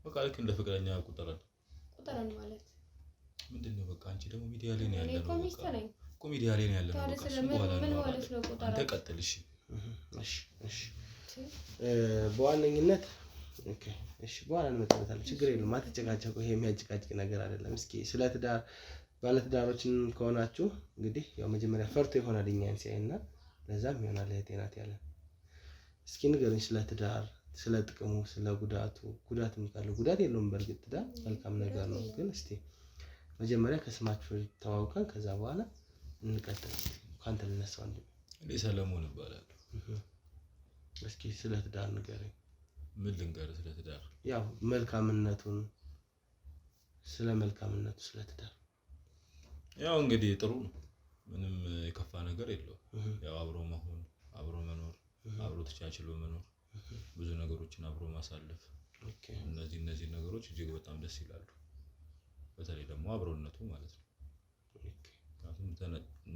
በቃ ልክ እንደ ፍቅረኛ ቁጠረን። ቁጠረን ማለት ምንድን ነው? በቃ አንቺ ደግሞ ሚዲያ ላይ ነው እኔ ያለነው። እኮ ሚስት ነኝ እኮ ሚዲያ ላይ ነው ያለነው። ታዲያ በቃ ስለ እሱን ምን በኋላ ምን እናወራለን። ማለት ነው ቁጠረን? አንተ ቀጥል እሺ። እሺ እሺ። በዋነኝነት okay፣ እሺ፣ በኋላ እንመጣበታለን። ችግር የለውም። አትጨቃጨቁ። ይሄ የሚያጨቃጭቅ ነገር አይደለም። እስኪ ስለ ትዳር ባለትዳሮችን ከሆናችሁ እንግዲህ ያው መጀመሪያ ፈርቶ ይሆናል እኛን ሲያይና ለዛም ይሆናል እህቴ ናት ያለን። እስኪ ንገሩኝ ስለ ትዳር፣ ስለ ጥቅሙ፣ ስለ ጉዳቱ። ጉዳትም ካለው ጉዳት የለውም። በእርግጥ ትዳር መልካም ነገር ነው። ግን እስቲ መጀመሪያ ከስማችሁ ተዋውቀን ከዛ በኋላ እንቀጥል። እስኪ ከአንተ ልነሳ ወንድሜ። እኔ ሰለሞን እባላለሁ። እስኪ ስለ ትዳር ንገረኝ። ምን ልንገርህ ስለ ትዳር? ያው መልካምነቱን፣ ስለ መልካምነቱ ስለ ትዳር። ያው እንግዲህ ጥሩ ነው። ምንም የከፋ ነገር የለውም። ያው አብሮ መሆን፣ አብሮ መኖር፣ አብሮ ተቻችሎ መኖር፣ ብዙ ነገሮችን አብሮ ማሳለፍ፣ እነዚህ ነገሮች እጅግ በጣም ደስ ይላሉ። በተለይ ደግሞ አብሮነቱ ማለት ነው። ምክንያቱም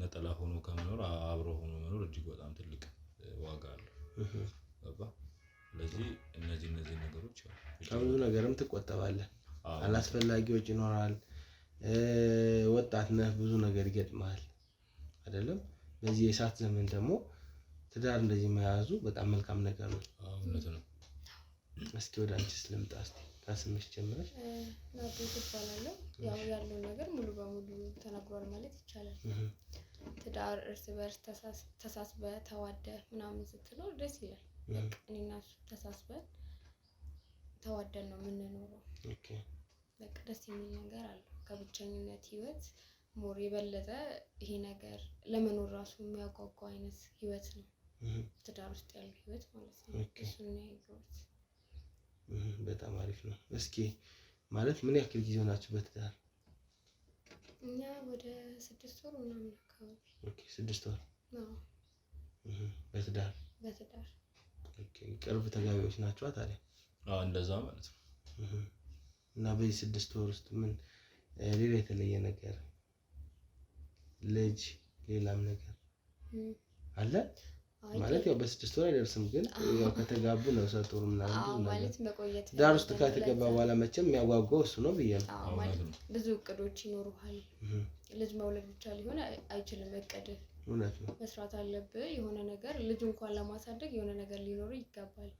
ነጠላ ሆኖ ከመኖር አብሮ ሆኖ መኖር እጅግ በጣም ትልቅ ዋጋ አለው። ገባ? ስለዚህ እነዚህ ነገሮች ያው ከብዙ ነገርም ትቆጠባለህ። አላስፈላጊ ወጪ ይኖራል። ወጣት ነህ፣ ብዙ ነገር ይገጥምሃል አይደለም? በዚህ የእሳት ዘመን ደግሞ ትዳር እንደዚህ መያዙ በጣም መልካም ነገር ነው። እውነት ነው። እስኪ ወደ አንቺስ ልምጣ። እስኪ ከስምሽ ጀምረሽ። ናርዶስ እባላለሁ። ያው ያለውን ነገር ሙሉ በሙሉ ተናግሯል ማለት ይቻላል። ትዳር እርስ በርስ ተሳስበህ ተዋደህ ምናምን ስትኖር ደስ ይላል። በቃ እኔና እሱ ተሳስበን ተዋደን ነው የምንኖረው። በቃ ደስ የሚል ነገር አለው። ከብቸኝነት ህይወት more የበለጠ ይሄ ነገር ለመኖር ራሱ የሚያጓጓ አይነት ህይወት ነው ትዳር ውስጥ ያለው ህይወት ማለት ነው። እሱን ነው ያየሁት። በጣም አሪፍ ነው። እስኪ ማለት ምን ያክል ጊዜ ሆናችሁ በትዳር? እኛ ወደ 6 ወር ምናምን አካባቢ። okay፣ 6 ወር። አዎ። በትዳር? በትዳር። okay፣ ቅርብ ተጋቢዎች ናቸው ታዲያ? አዎ፣ እንደዛ ማለት ነው። እና በዚህ 6 ወር ውስጥ ምን ሌላ የተለየ ነገር፣ ልጅ፣ ሌላም ነገር አለ? ማለት ያው በ6 ወር አይደርስም፣ ግን ያው ከተጋቡ ነው ሰጡር ምናምን ብዙ ነገር ማለት መቆየት ትዳር ውስጥ ከተገባ በኋላ መቼም የሚያጓጓው እሱ ነው ብዬ ነው። አዎ፣ ማለት ብዙ እቅዶች ይኖሩሃል። ልጅ መውለድ ብቻ ሊሆን አይችልም። እቅድ እውነት ነው፣ መስራት አለብህ። የሆነ ነገር ልጅ እንኳን ለማሳደግ የሆነ ነገር ሊኖር ይገባል።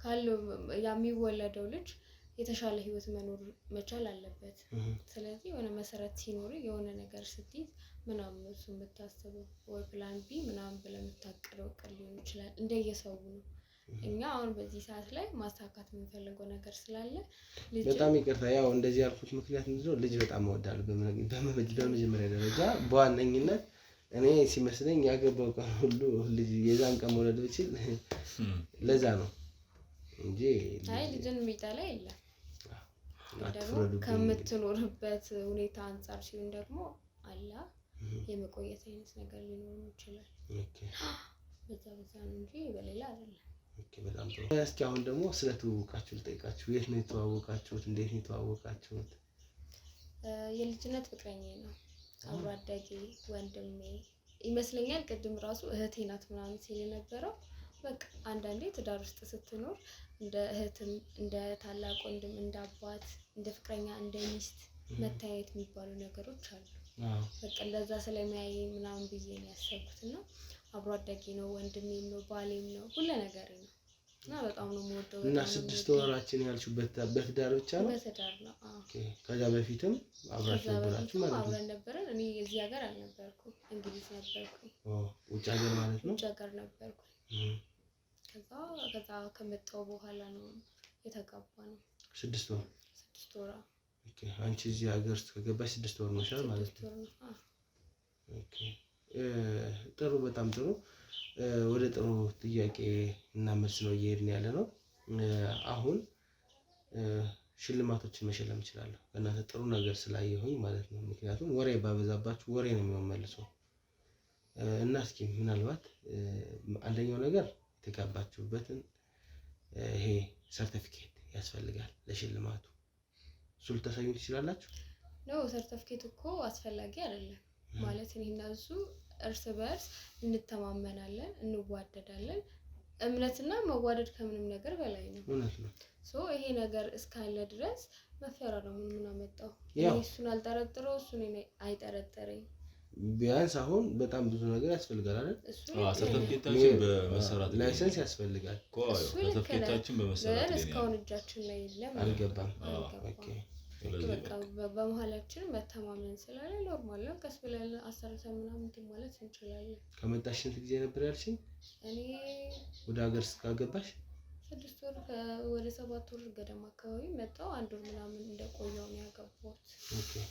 ካለው የሚወለደው ልጅ የተሻለ ህይወት መኖር መቻል አለበት። ስለዚህ የሆነ መሰረት ሲኖር የሆነ ነገር ስትይዝ ምናምን እሱ የምታስበው ወይ plan B ምናምን ብለህ የምታቅደው እቅድ ሊሆን ይችላል። እንደየሰው ነው። እኛ አሁን በዚህ ሰዓት ላይ ማሳካት የምንፈልገው ነገር ስላለ በጣም ይቅርታ፣ ያው እንደዚህ ያልኩት ምክንያት ምንድነው፣ ልጅ በጣም እወዳለሁ። በመጀመሪያ ደረጃ በዋነኝነት እኔ ሲመስለኝ ያገባው ቀን ሁሉ ልጅ የዛን ቀን መውለድ ብችል ለዛ ነው እንጂ አይ ልጅን የሚጠላ የለም። ደግሞ ከምትኖርበት ሁኔታ አንፃር ሲሆን ደግሞ አላ የመቆየት አይነት ነገር ሊኖር ይችላል። በዛ በዛ ነው እንጂ በሌላ አይደለም። okay፣ በጣም ጥሩ። እስኪ አሁን ደግሞ ስለ ትውውቃችሁ ልጠይቃችሁ። የት ነው የተዋወቃችሁት? እንዴት ነው የተዋወቃችሁት? የልጅነት ፍቅረኛዬ ነው። አብሮ አደጌ ወንድሜ ይመስለኛል። ቅድም ራሱ እህቴ ናት ምናምን ሲል የነበረው በቃ አንዳንዴ ትዳር ውስጥ ስትኖር እንደ እህትም እንደ ታላቅ ወንድም እንደ አባት እንደ ፍቅረኛ እንደ ሚስት መታየት የሚባሉ ነገሮች አሉ። በቃ እንደዛ ስለሚያይ ምናምን ብዬ ነው ያሰብኩት። እና አብሮ አደጌ ነው፣ ወንድሜም ነው፣ ባሌም ነው፣ ሁሉ ነገሬ ነው። እና በጣም ነው የምወደው። እና 6 ወራችን ያልሽው በትዳር ብቻ ነው? በትዳር ነው። አዎ። okay። ከዛ በፊትም አብራችሁ ነበራችሁ ማለት ነው? አብረን ነበረን። እኔ እዚህ ሀገር አልነበርኩም፣ እንግሊዝ ነበርኩኝ። ኦ፣ ውጭ ሀገር ማለት ነው? ውጭ ሀገር ነበርኩኝ። ከዛ ከመጣሁ በኋላ ነው የተጋባነው። 6 ወር? 6 ወር። okay። አንቺ እዚህ ሀገር ውስጥ ከገባሽ 6 ወር ነው ማለት ነው? 6 ወር ነው። አዎ። okay። ጥሩ፣ በጣም ጥሩ። ወደ ጥሩ ጥያቄ እና መልስ ነው እየሄድን ያለ ነው። አሁን ሽልማቶችን መሸለም እችላለሁ። ከእናንተ ጥሩ ነገር ስላየሁኝ ማለት ነው። ምክንያቱም ወሬ ባበዛባችሁ ወሬ ነው የሚመልሰው እና እስኪ ምናልባት አንደኛው ነገር የተጋባችሁበትን ይሄ ሰርቲፊኬት ያስፈልጋል ለሽልማቱ። እሱ ልታሳዩን ትችላላችሁ? No ሰርተፍኬት እኮ አስፈላጊ አይደለም። ማለት እኔ እና እሱ እርስ በእርስ እንተማመናለን፣ እንዋደዳለን። እምነትና መዋደድ ከምንም ነገር በላይ ነው። እውነት ነው። So ይሄ ነገር እስካለ ድረስ መፈራረሙን ምን አመጣው? ያው እኔ እሱን አልጠረጥረው፣ እሱ እኔን አይጠረጠረኝ። ቢያንስ አሁን በጣም ብዙ ነገር ያስፈልጋል አይደል? እሱ ልክ ነህ። ሰርተፍኬታችን በመሰራት ላይ ነው license ያስፈልጋል። እኮ ያው እሱ ልክ ነህ። ሰርተፍኬታችን በመሰራት ግን ላይ ነው እስካሁን ያለው። እጃችን ላይ የለም፣ አልገባም። አልገባም። Okay። ስለዚህ በቃ በመሀላችን መተማመን ስላለ normal ነው። ቀስ ብለን አሰርተን ምናምን እንትን ማለት እንችላለን። ከመጣሽ ስንት ጊዜ ነበር ያልሽኝ? እኔ ወደ ሀገር እስካገባሽ 6 ወር ወደ 7 ወር ገደማ አካባቢ መጣሁ። 1 ወር ምናምን እንደቆየሁ ነው ያገባሁት። Okay።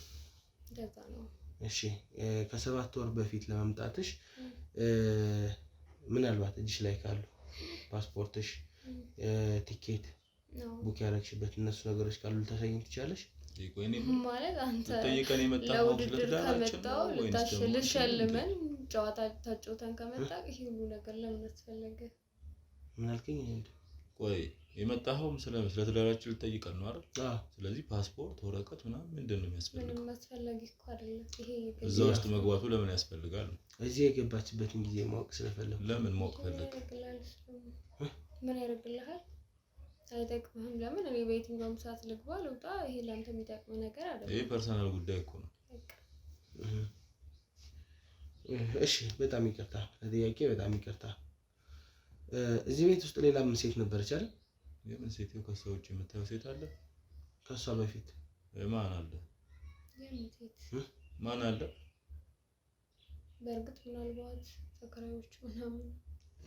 እንደዛ ነው። እሺ፣ ከ7 ወር በፊት ለመምጣትሽ ምናልባት እጅሽ ላይ ካሉ ፓስፖርትሽ፣ ቲኬት book ያደረግሽበት እነሱ ነገሮች ካሉ ልታሳይኝ ትችያለሽ? ቆይ እኔ ማለት አንተ ልጠይቀን የመጣኸው ለውድድር ስለትዳራችን ከመጣው ነው ወይንስ ደግሞ ልሸልመን ጨዋታ ታጫውተን ከመጣ ይሄ ሁሉ ነገር ለምን አስፈለገ? ምን አልከኝ? እንዴ ቆይ የመጣኸውም ስለ ትዳራችን ልጠይቀን ነው አይደል? አዎ። ስለዚህ ፓስፖርት፣ ወረቀት ምናምን ምንድን ነው የሚያስፈልገው? ምንም አስፈላጊ እኮ አይደለም። ይሄ የግል እዛ ውስጥ መግባቱ ለምን ያስፈልጋል? እዚህ የገባችበትን ጊዜ ማወቅ ስለፈለኩ። ለምን ማወቅ ምን ፈለግ? ያደርግልሃል? እሱ ደግሞ ምን ያደርግልሃል? አይጠቅምህም። ለምን እኔ በየትኛውም ሰዓት ልግባ ልውጣ፣ ይሄ ለአንተ የሚጠቅም ነገር ይሄ አይደለም። personal ጉዳይ እኮ ነው። በቃ እሺ፣ በጣም ይቅርታ ለጥያቄ፣ በጣም ይቅርታ። እዚህ ቤት ውስጥ ሌላ ምን ሴት ነበረች አይደል? የምን ሴት? ከሷ ውጭ የምታየው ሴት አለ? ከሷ በፊት ማን አለ? የምን ሴት? ማን አለ? በእርግጥ ምናልባት ተከራዮች ምናምን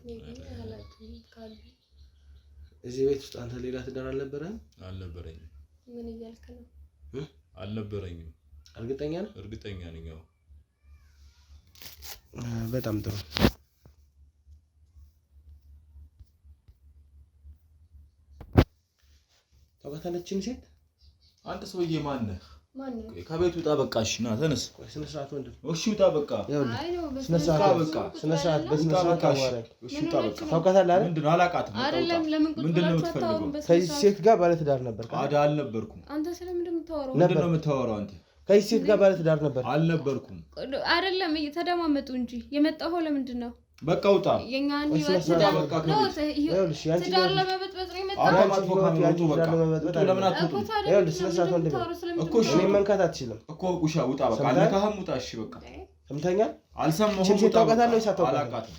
maybe አላውቅም ካሉ። እዚህ ቤት ውስጥ አንተ ሌላ ትዳር አልነበረህም? አልነበረኝም። ምን እያልክ ነው? አልነበረኝም። እርግጠኛ ነህ? እርግጠኛ ነኝ። አዎ። በጣም ጥሩ። ታውቃታለችን ሴት? አንተ ሰውዬ ማን ነህ? ማን ነው? ከቤት ውጣ በቃ። እሺ ና ተነስ። ቆይ ስነ ስርዓት ወንድም። እሺ ውጣ በቃ። ይኸውልህ አይ ነው ስነ ስርዓት በቃ። ስነ ስርዓት በስነ ውጣ ስርዓት በቃ። እሺ አዋራኝ። እሺ ውጣ በቃ። ታውቃታለህ አይደል? ምንድን ነው አላውቃትም። በቃ ውጣ። አይደለም። ለምን ቁጭ ምንድን ነው ብላችሁ አታወሩም? የምትፈልገው? በስነ ከዚህ ስርዓት? ሴት ጋር ባለትዳር ነበር። አዳ አልነበርኩም። አንተ ስለምንድን ነው የምታወራው? ምንድን ነው የምታወራው አንተ? ከዚህ ሴት ጋር ባለትዳር ነበር። አልነበርኩም። አይደለም እየተደማመጡ እንጂ የመጣኸው ለምንድን ነው? በቃ ውጣ። የኛን ወይ ህይወት ስነ ትዳር በቃ ነው ከቤት። ይኸውልሽ ያንቺ ትዳር ህይወት- ለመበጥበጥ ነው አረ የመጣኸው? ማጥፎ ካሜራ ውጡ። በቃ ትዳር ለመበጥበጥ ውጡ። ለምን አይደለም። እኮ አትወጡም? ታዲያ ይኸውልሽ ምንድን ነው ስነ ስርዓት ወንድሜ። የምታወራው? ስለምንድን እኮ ነው እሺ እኔን መንካት አትችልም። እኮ ውሻ ውጣ። በቃ ሰምተሃል? አልነካህም። ውጣ። እሺ በቃ ሰምተኛል? አልሰማሁም። ይህችን ሴት ውጣ በቃ። ታውቃታለህ ወይስ አታውቃትም? አላውቃትም።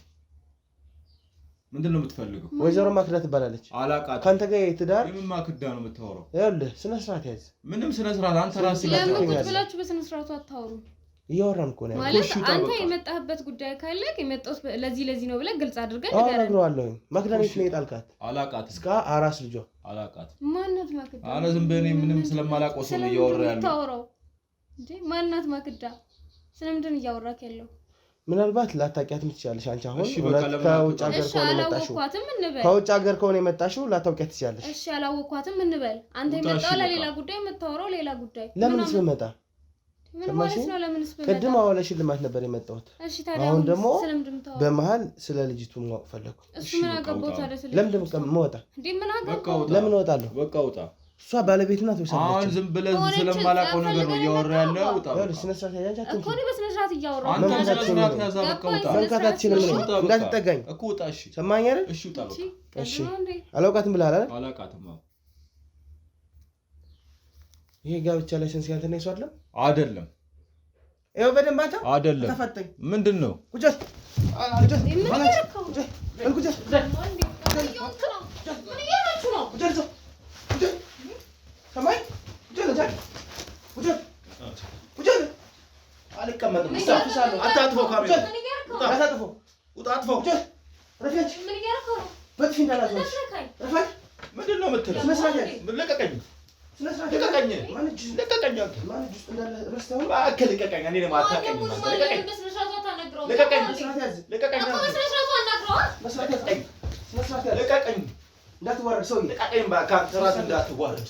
ምንድን ነው የምትፈልገው? ወይዘሮ ማክዳ ትባላለች። አላውቃትም። ከአንተ ጋር የትዳር የምን ማክዳ ነው የምታወራው? ይኸውልህ ስነ ስርዓት ያዝ። ምንም ስነ ስርዓት አንተ ራስህ ለምን ቁጭ ትገኛለህ። ብላችሁ በስነ ስርዓቱ አታወሩም? እያወራን እኮ ነው ያለው። ማለት እሺ ውጣ አንተ በቃ። የመጣህበት ጉዳይ ካለ የመጣሁት ለዚህ ለዚህ ነው ብለህ ግልጽ አድርገን አሁን ንገረን። እነግረዋለሁኝ። ማክዳን የት ነው የጣልካት? አላውቃትም። እስከ አራስ ልጇ አላውቃትም። ማናት ማክዳ? አረ ዝም በይ። እኔ ምንም ስለማላውቀው ሰው ነው ስለምንድን እያወራ ነው ያለው። የምታወራው እንዴ? ማናት ማክዳ? ስለምንድን ነው እያወራክ ያለው? ምናልባት ላታውቂያትም ትችላለሽ። አንቺ አሁን እሺ በቃ እውነት ለምን ከውጭ አትወጣም? ሀገር እሺ ከሆነ የመጣሽው አላወኳትም እንበል። ከውጭ ሀገር ከሆነ የመጣሽው ላታውቂያት ትችላለሽ። እሺ አላወኳትም እንበል። አንተ ውጣ፣ እሺ የመጣው በቃ። ለሌላ ጉዳይ፣ የምታወራው ሌላ ጉዳይ። ለምንስ ብመጣ ምን ማለት ሰማሽኝ? ነው? ለምንስ ብመጣ? ቅድም አዎ ለሽልማት ነበር የመጣሁት። እሺ ታዲያ አሁን ደግሞ ስለምንድን ነው የምታወራው? በመሀል ስለ ልጅቱ ማወቅ ፈለኩ። እሱ እሺ ምን በቃ አገባው ውጣ። ታዲያ? ስለ ለምንድን ነው የምወጣ? እንዴ ምን በቃ አገባው? ውጣ። ለምን እወጣለሁ? በቃ ውጣ። እሷ ባለቤት ናት ወይስ አሁን አይደለችም? ዝም ብለህ ሆነች፣ ስለማላውቀው ነገር ነው ፈልገን እያወራ ያለው። የመጣው ውጣ ይኸውልሽ በቃ። ስነ ስርዓት ያዥ። እኮ አትንኪ። እኔ በስነ ስርዓት እያወራሁ አንተ ነው። መንካት ስነ አትችልም ስርዓት ነው። ያዛ። በቃ ገባኝ። ውጣ። ስነ መንካት ስርዓት አትችልም ነው። ነው። ውጣ በቃ። እንዳትጠጋኝ። እኮ ውጣ። እሺ ሰማኸኝ አይደል? እሺ ውጣ በቃ። እሺ እሺ። ቀልድ ነው እንዴ? አላውቃትም ብለሃል አይደል? አላውቃትም። አዎ ይሄ ጋብቻ license ያንተ ነው የእሱ አይደለም? አይደለም፣ ይኸው በደንብ አንተ አይደለም። ተፋጠኝ። ምንድን ነው? ቁጭ በል። ቁጭ በል። ምን እያደረከው ነው? ቁጭ በል። ቁጭ በል። ምን እየሆንክ ነው? ምን እያደረጋችሁ ነው? ቁጭ በል እዛው። ቁጭ በል። ሰማኸኝ? ቁጭ በል እዛ። ቁጭ በል። ቁጭ በል። አልቀመጥም። ምን እሳፍሳለሁ። አታጥፈው ካሜራ። ምን እያደረከው ነው? አታጥፈው። ውጣ፣ አጥፈው። ቁጭ በል። ረፊያች ምን እያደረከው ነው? በጥፊ እንዳላዞርሽ። እንዳትነካኝ። ረፋት ምንድን ነው የምትለው? ስነ ስርዓት ያዝ። ምን ልቀቀኝ፣ ስነ ስርዓት ያዝ። ልቀቀኝ፣ ማን እጅ ልቀቀኝ። አንተ ማን እጅ ውስጥ እንዳለ ረስተኸው ነው? እባክህ ልቀቀኝ። እኔ ደግሞ አታውቀኝም ማን አንተ። ደግሞ ልቀቀኝ፣ በስነ ስርዓቱ አታናግረውም? ልቀቀኝ፣ ስነ ስርዓት ያዝ። ልቀቀኝ፣ እኮ አንተ። በስነ ስርዓቱ አናግረዋ። ስነ ስርዓት ያዝ። ስነ ስርዓት ያዝ። ልቀቀኝ። እንዳትወርድ እንዳትዋረድ ሰውዬ። ልቀቀኝ እባክህ አንተ ራስህ እንዳትዋረድ።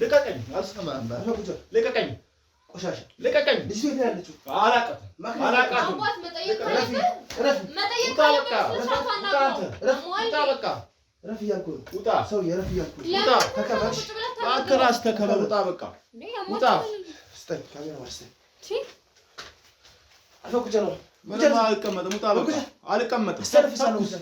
ልቀቀኝ። አልሰማህም እባክህ። ልቀቀኝ። ቆሻሻ ልቀቀኝ። ልጅቷ የት ነው ያለችው? አላውቃትም። አላውቃትም። አባት መጠየቅ ካለብህ መጠየቅ ውጣ በቃ። ካለብህ በስነ ስርዓቱ ውጣ አናግረው። አንተ። ውጣ በቃ። እረፍ እያልኩ ነው ውጣ ሰውዬ፣ እረፍ እያልኩ ነው። ለምን ተከበርሽ። ቁጭ ብለህ እባክህ ታናግረው? ራስህ ተከበር። ውጣ በቃ። እንዴ ውጣ። ያማችኋል እንዴ? ስጠኝ፣ ካሜራ ስጠኝ። ቺ አልፈህ ቁጭ ነው። ምንም አልቀመጥም። ውጣ በቃ። አልቀመጥም። አስተነፍሳለሁ። ቁጭ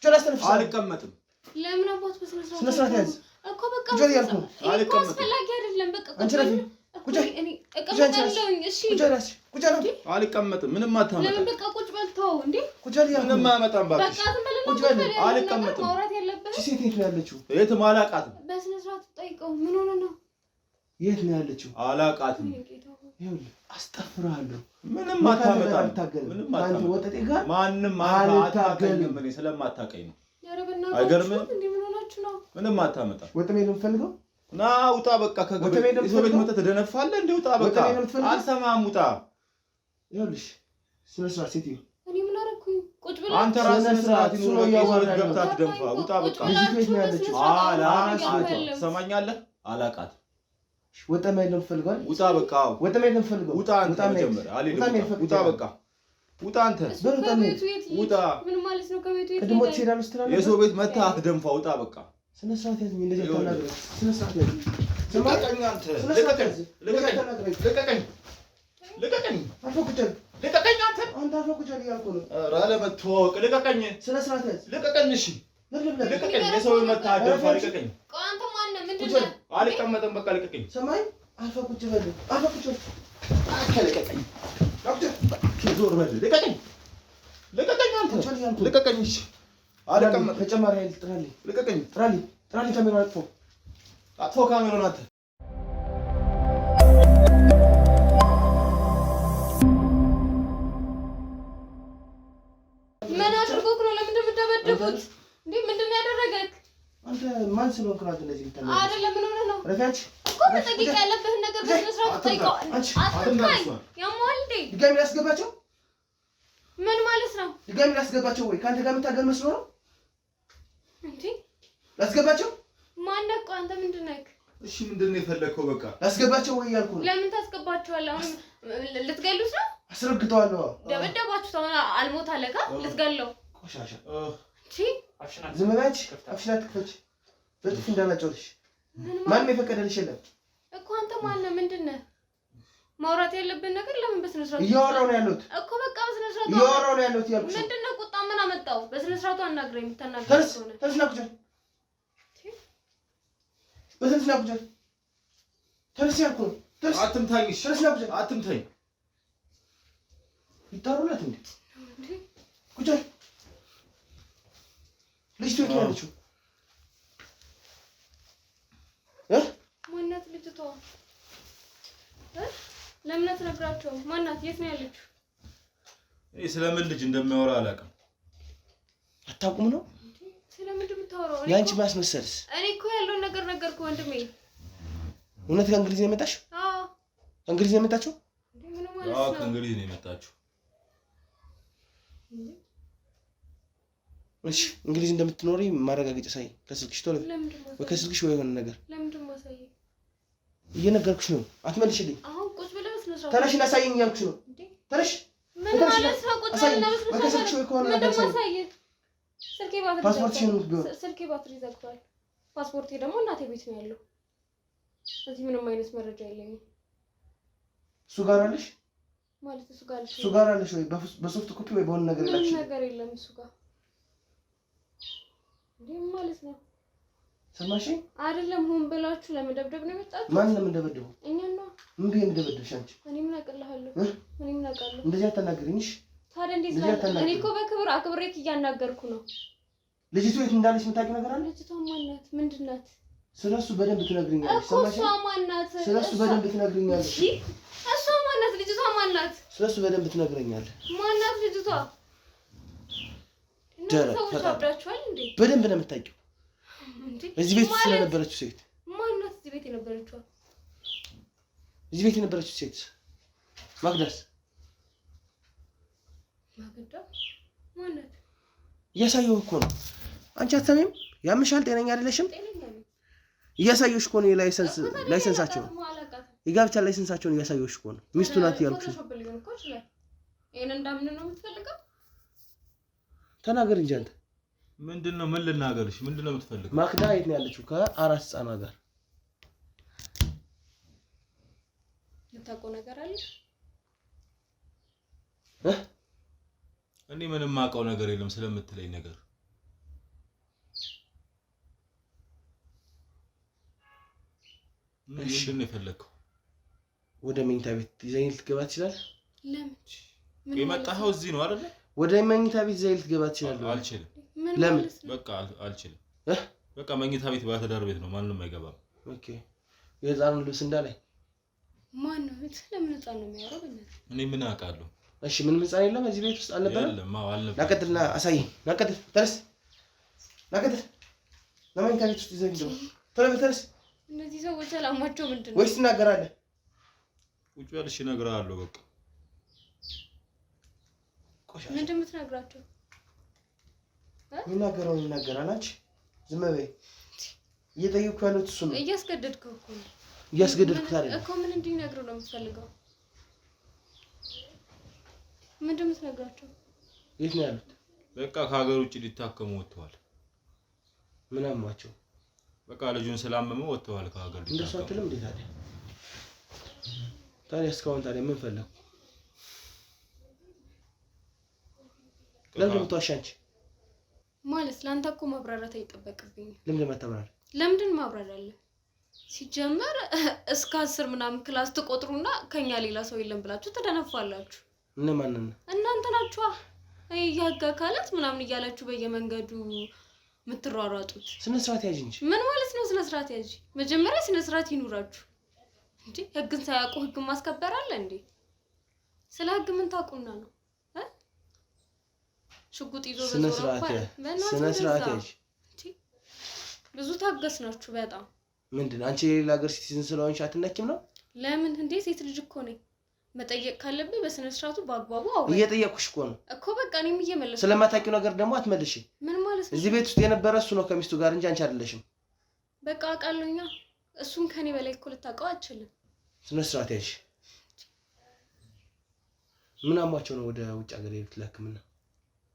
በል፣ አስተነፍሳለሁ። አልቀመጥም። ለምን አባት በስነ ስርዓቱ ስነ ስርዓት ያዝ። እኮ በቃ ቁጭ በል እያልኩ ነው። ይሄ እኮ አልቀመጥም። አስፈላጊ አይደለም። በቃ ቁጭ አንቺ ረፊ፣ በል። እኮ ቁጭ በል። እኔ ቁጭ በል አንቺ ራስሽ። እቀመጣለሁኝ። እሺ ቁጭ በል ራስሽ። ቁጭ በል። አልቀመጥም። ምንም ለምን አታመጣም። በቃ ቁጭ በል ተው እንዴ። ቁጭ በል እያልኩ ምንም ነው። አያመጣም በቃ እባክሽ። ዝም ብለህ ቁጭ በል። ያለውን ነገር አልቀመጥም። ማውራት ያለብህ እቺ ሴት የት ነው ያለችው? የትም አላውቃትም። በስነ ስርዓቱ ጠይቀው። ምን ሆነ ነው? የት ነው ያለችው? አላውቃትም። ይኸውልህ አስጠፍርሃለሁ። ምንም እኔ ከአንተ ጋር አታመጣም። አልታገልም። ምንም ከአንተ አታመጣም። ወጠጤ ጋር ማንም አልታገልም። አታውቀኝም። እኔ ስለማታውቀኝ ነው። ኧረ በእናታችሁ አይገርምም? እንዴ ምን ሆናችሁ ነው? ምንም አታመጣም። ወጥሜ ነው የምፈልገው። ና ውጣ በቃ። ወጥሜ ነው የሰው ቤት የምትፈልገው? መተህ ትደነፋለህ እንዴ? ውጣ በቃ። ወጥሜ ነው የምትፈልገው? አልሰማህም። ውጣ። ይኸውልሽ ስነ ስርዓት ሴትዮ፣ እኔ ምን አደረኩኝ? ቁጭ ብላችሁ አንተ ራስህ ስነ ስነ ስርዓት ስርዓት እሱ ይኑር። ነው በቃ የሰው ቤት እያዋራህ ያለው። ገብተህ አትደንፋ። ውጣ ቁጭ በቃ። ልጅቷ የት ነው ብላችሁ ያለችው? በስነ ስርዓት አውሩ እያልኩ አላውቃትም። ያለሁት። ትሰማኛለህ? አላውቃትም። ወጥሜ ነው የምፈልገው አይደል? ውጣ በቃ። ወጥሜ ነው የምፈልገው። ውጣ አንተ ውጣ መሄድ። መጀመሪያ። አልሄድም። ውጣ መሄድ ውጣ ውጣ ፈቅጄ በቃ። ውጣ አንተ። እሱ በል ውጣ ከቤቱ የት ይሂድ? ውጣ። ምን ማለት ነው? ከቤቱ የት ቅድም ወጥቼ ይሄዳል? እሄዳለሁ ስትል አልነበር? የሰው ቤት መተህ አትደንፋ። ውጣ በቃ። ስነ ስርዓት ያዝኝ። እንደዚህ ይኸውልህ። አታናግረኝ። ስነ ስርዓት ያዝ። ስማ፣ ልቀቀኝ አንተ። ስነ ስርዓት ልቀቀኝ። ያዝ። እንደዚህ ልቀቀኝ። አታናግረኝ። ልቀቀኝ። ልቀቀኝ። አርፈህ ቁጭ በል። ልቀቀኝ አንተ። አንተ አርፈህ ቁጭ በል እያልኩህ ነው። ኧረ አለመተዋወቅ። ልቀቀኝ። ስነ ስርዓት ያዝ። ልቀቀኝ። እሺ ለምን ብለህ ልቀቀኝ። የሰው ቤት መተህ አትደንፋ። ልቀቀኝ። ቆይ አንተ ማነህ? ምንድን ቁጭ በል። ነህ? አልቀመጥም። በቃ ልቀቀኝ። ሰማኝ። አርፈህ ቁጭ በል። አርፈህ ቁጭ በል። እባክህ ልቀቀኝ። ቁጭ በል። ዞር በል። ልቀቀኝ። ልቀቀኝ አንተ። ቁጭ በል እያልኩህ ነው። ልቀቀኝ። እሺ አልቀመጥም። ተጨማሪ ኃይል ጥራልኝ፣ ልቀቀኝ። ጥራልኝ፣ ጥራልኝ። ካሜራውን አጥፎ አጥፎ ካሜራውን አንተ። ምን አድርጎክ ነው? ለምንድን ነው የምትደበድቡት? እንዴ ምንድን ነው ያደረገክ? አንተ ማን ስለሆንክ ነው አንተ እንደዚህ የምታናግረኝ? አይደለም ምን ሆነህ ነው? ረፊ አንቺ እኮ መጠየቅ ያለብህን ነገር በስነ ስርዓቱ ጠይቀው። አንቺ አትንካኝ። ያማል እንዴ? ድጋሚ ላስገባቸው፣ ምን ማለት ነው ድጋሚ ላስገባቸው ወይ ከአንተ ጋር የምታገል መስሎ ነው? እንዴ? ላስገባቸው፣ ማነህ? ቆይ አንተ ምንድን ነህ? እሺ ምንድን ነው የፈለግከው? በቃ ላስገባቸው ወይ እያልኩህ ነው። ለምን ታስገባቸዋለህ? አሁን ልትገሉት ነው? አስረግጠዋለሁ። ደበደባችሁት። አሁን አልሞት አለካ ልትገለው። ቆሻሻ እንቺ ዝም በይ አንቺ። አፍሽን አትክፈች፣ በጥፊ እንዳላጨውልሽ። ምን ማለት ማንም የፈቀደልሽ የለም። እኮ አንተ ማነህ? ምንድን ነህ? ማውራት ያለብን ነገር ለምን በስነ ስርዓቱ እያወራሁ ነው ያለሁት፣ እኮ በቃ በስነ ስርዓቱ እያወራሁ ነው ያለሁት እያልኩሽ ነው። ምንድን ነው ቁጣ ምን አመጣው? በስነ ስርዓቱ አናግረኝ። የምታናግረኝ ተነስ፣ ከሆነ ተነስና ቁጭ በል። በተነስና ቁጭ በል። ተነስ ያልኩህ ነው። ተነስ፣ አትምታኝ። እሺ ተነስና ቁጭ በል። አትምታኝ። ይጣሩላት እንዴ? እንዴ ቁጭ በል። ልጅቷ የት ነው ያለችው? እ? ማናት ልጅቷ? እ? ለምን አትነግራቸውም? ማናት? የት ነው ያለችው? እኔ ስለምን ልጅ እንደሚያወራ አላውቅም። አታውቁም ነው እንዴ ስለምንድን ነው የምታወራው? እኔ የአንቺ እኮ- ማስመሰልስ? እኔ እኮ ያለውን ነገር ነገርኩህ ወንድሜ። እውነት ከእንግሊዝ ነው የመጣሽው? አዎ ከእንግሊዝ ነው የመጣችው? እንዴ ምን ማለት አዎ ነው? ከእንግሊዝ ነው የመጣችው። እንዴ እሺ እንግሊዝ እንደምትኖሪ ማረጋገጫ ሳይ ከስልክሽ ቶሎ ለምንድን ነው ወይ ከስልክሽ ወይ የሆነ ነገር ለምንድን ነው ማሳየህ? እየነገርኩሽ ነው። አትመልሽልኝ። አሁን ቁጭ ብለህ በስነ ስርዓቱ ተነሽና አሳይኝ እያልኩሽ ነው። እንዴ ተነሽ ምን ተነሽ ማለት ነው? ቁጭ አሳይኝ። በልና በስነ ወይ ስርዓቱ ከስልክሽ ወይ ከሆነ ምንድን ነገር ነው አሳይኝ። ማሳየህ? ስልኬ ባትሪ ፓስፖርትሽን ዘግቷል። ቢሆን ስልኬ ባትሪ ዘግቷል። ፓስፖርቴ ደግሞ እናቴ ቤት ነው ያለው። እዚህ ምንም አይነት መረጃ የለኝም። እሱ ጋር አለሽ፣ ማለት እሱ ጋር እሱ ጋር አለሽ ወይ በ soft copy ወይ በሆነ ነገር ምንም ላክሽ። ነገር የለም እሱ ጋር። እንዴ ምን ማለት ነው? ሰማሽኝ? አይደለም ሆን ብላችሁ ለመደብደብ ነው የመጣችሁት? ማን ነው የምንደበድበው? እኛን ነው። ምን ብዬ የምደበድብሽ አንቺ? እኔ ምን አቅልሃለሁ? እ? እኔ ምን አውቃለሁ? እንደዚህ አታናግሪኝ። እሺ? ታዲያ እንዴት እንደዚህ ላለ? አታናግሪኝ። እኔ እኮ በክብር አክብሬክ እያናገርኩ ነው። ልጅቱ የት እንዳለች የምታውቂው ነገር አለ? ልጅቷ ማናት? ምንድን ናት? ስለ እሱ በደንብ ትነግሪኛለሽ። እኮ ሰማሽኝ? እሷ ማናት? ስለ እሱ በደንብ ትነግሪኛለሽ። እሺ፣ እሷ ማናት? ልጅቷ ማናት? ስለ እሱ በደንብ ትነግረኛለህ። ማናት ልጅቷ? እናንተ ደረቅ ሰዎች ፈጣጣ። አብዳችኋል እንዴ? በደንብ ነው የምታውቂው። እንዴ እዚህ ቤት ውስጥ ማለት ስለነበረችው ሴት ማናት? እዚህ ቤት የነበረችዋ እዚህ ቤት የነበረችው ሴት ማግዳስ ማገዳ ማናት? እያሳየው እኮ ነው። አንቺ አትሰሚም? ያምሻል? ጤነኛ አይደለሽም? እያሳየሁሽ እኮ ነው። የ license ኣቸውን የጋብቻ license ኣቸውን እያሳየሁሽ እኮ ነው። ሚስቱ ናት እያልኩሽ ነው። ተናገር እንጂ አንተ። ምንድን ነው? ምን ልናገርሽ? ምንድን ነው የምትፈልገው? ማክዳ የት ነው ያለችው? ከአራት ህፃኗ ጋር የምታውቀው ነገር አለ? እኔ ምንም የማውቀው ነገር የለም ስለምትለኝ ነገር። ምንድን ነው የፈለግከው? ወደ መኝታ ቤት ይዘኸኝ ልትገባ ትችላለህ? ለምን የመጣኸው እዚህ ነው አይደለ? ወደ መኝታ ቤት ይዘኸኝ ልትገባ ትችላለህ? አልችልም። ለምን? በቃ አልችልም። በቃ መኝታ ቤት ባለትዳር ቤት ነው፣ ማንም አይገባም። Okay። የህፃኑን ልብስ እንዳላይ ማን ነው? ለምን ህፃን ነው የሚያወራው? በእናትህ እኔ ምን አውቃለሁ? እሺ ምንም ህፃን የለም እዚህ ቤት ውስጥ አልነበረም? የለም። አዎ አልነበረም። ናቀጥልና አሳይኝ። ናቀጥል፣ ተነስ፣ ናቀጥል። ለመኝታ ቤት ውስጥ ይዘኸኝ ግባ። ቶሎ በል ተነስ። እነዚህ ሰዎች አላማቸው ምንድን ነው? ወይስ ትናገራለህ? ቁጭ በል እሺ፣ እነግርሃለሁ። በቃ ምንድን ነው የምትነግራቸው? የሚናገረውን ይናገራል። አንቺ ዝም በይ። እየጠየኩ ያለሁት እሱ ነው። እያስገደድከው እኮ ነው። እያስገደድኩት አይደለም እኮ። ምን እንዲነግሩ ነው የምትፈልገው? ምንድን ነው የምትነግራቸው? የት ነው ያሉት? በቃ ከሀገር ውጭ ሊታከሙ ወጥተዋል። ምን አሟቸው? በቃ ልጁን ስላመመው ወጥተዋል ከሀገር እንደሱ ሊታከሙ። አትልም እንዴ ታዲያ? ታዲያ እስካሁን ታዲያ ምን ፈለኩ? ለምንድን ነው የምትዋሽ አንቺ? ማለት ለአንተ እኮ ማብራራት አይጠበቅብኝም። ለምንድን ነው የማታብራሪው? ለምንድን ማብራሪያ አለ? ሲጀመር እስከ 10 ምናምን class ትቆጥሩና ከኛ ሌላ ሰው የለም ብላችሁ ትደነፋላችሁ። እነማንን ነው? እናንተ ናችኋ የህግ አካላት ምናምን እያላችሁ በየመንገዱ የምትሯሯጡት። ስነ ስርዓት ያዥ እንጂ። ምን ማለት ነው ስነ ስርዓት ያዥ? መጀመሪያ ስነ ስርዓት ይኑራችሁ እንዴ። ህግን ሳያውቁ ህግን ማስከበር አለ እንዴ? ስለ ህግ ምን ታውቁና ነው? ሽጉጥ ይዞ ስነ ስርዓት ያዥ፣ ስነ ስርዓት ያዥ። ብዙ ታገስ ናችሁ በጣም። ምንድን አንቺ የሌላ ሀገር citizen ስለሆንሽ አትነኪም ነው? ለምን እንዴ? ሴት ልጅ እኮ ነኝ። መጠየቅ ካለብኝ በስነ ስርዓቱ በአግባቡ አውራኝ። እየጠየቅኩሽ እኮ ነው እኮ። በቃ እኔም እየመለስኩ። ስለማታውቂው ነገር ደግሞ አትመልሺ። ምን ማለት ነው? እዚህ ቤት ውስጥ የነበረ እሱ ነው ከሚስቱ ጋር እንጂ አንቺ አይደለሽም። በቃ አውቃለሁኛ። እሱን ከኔ በላይ እኮ ልታውቀው አትችልም። ስነ ስርዓት ያዥ። ምን አሟቸው ነው ወደ ውጭ ሀገር የሄዱት ለሕክምና?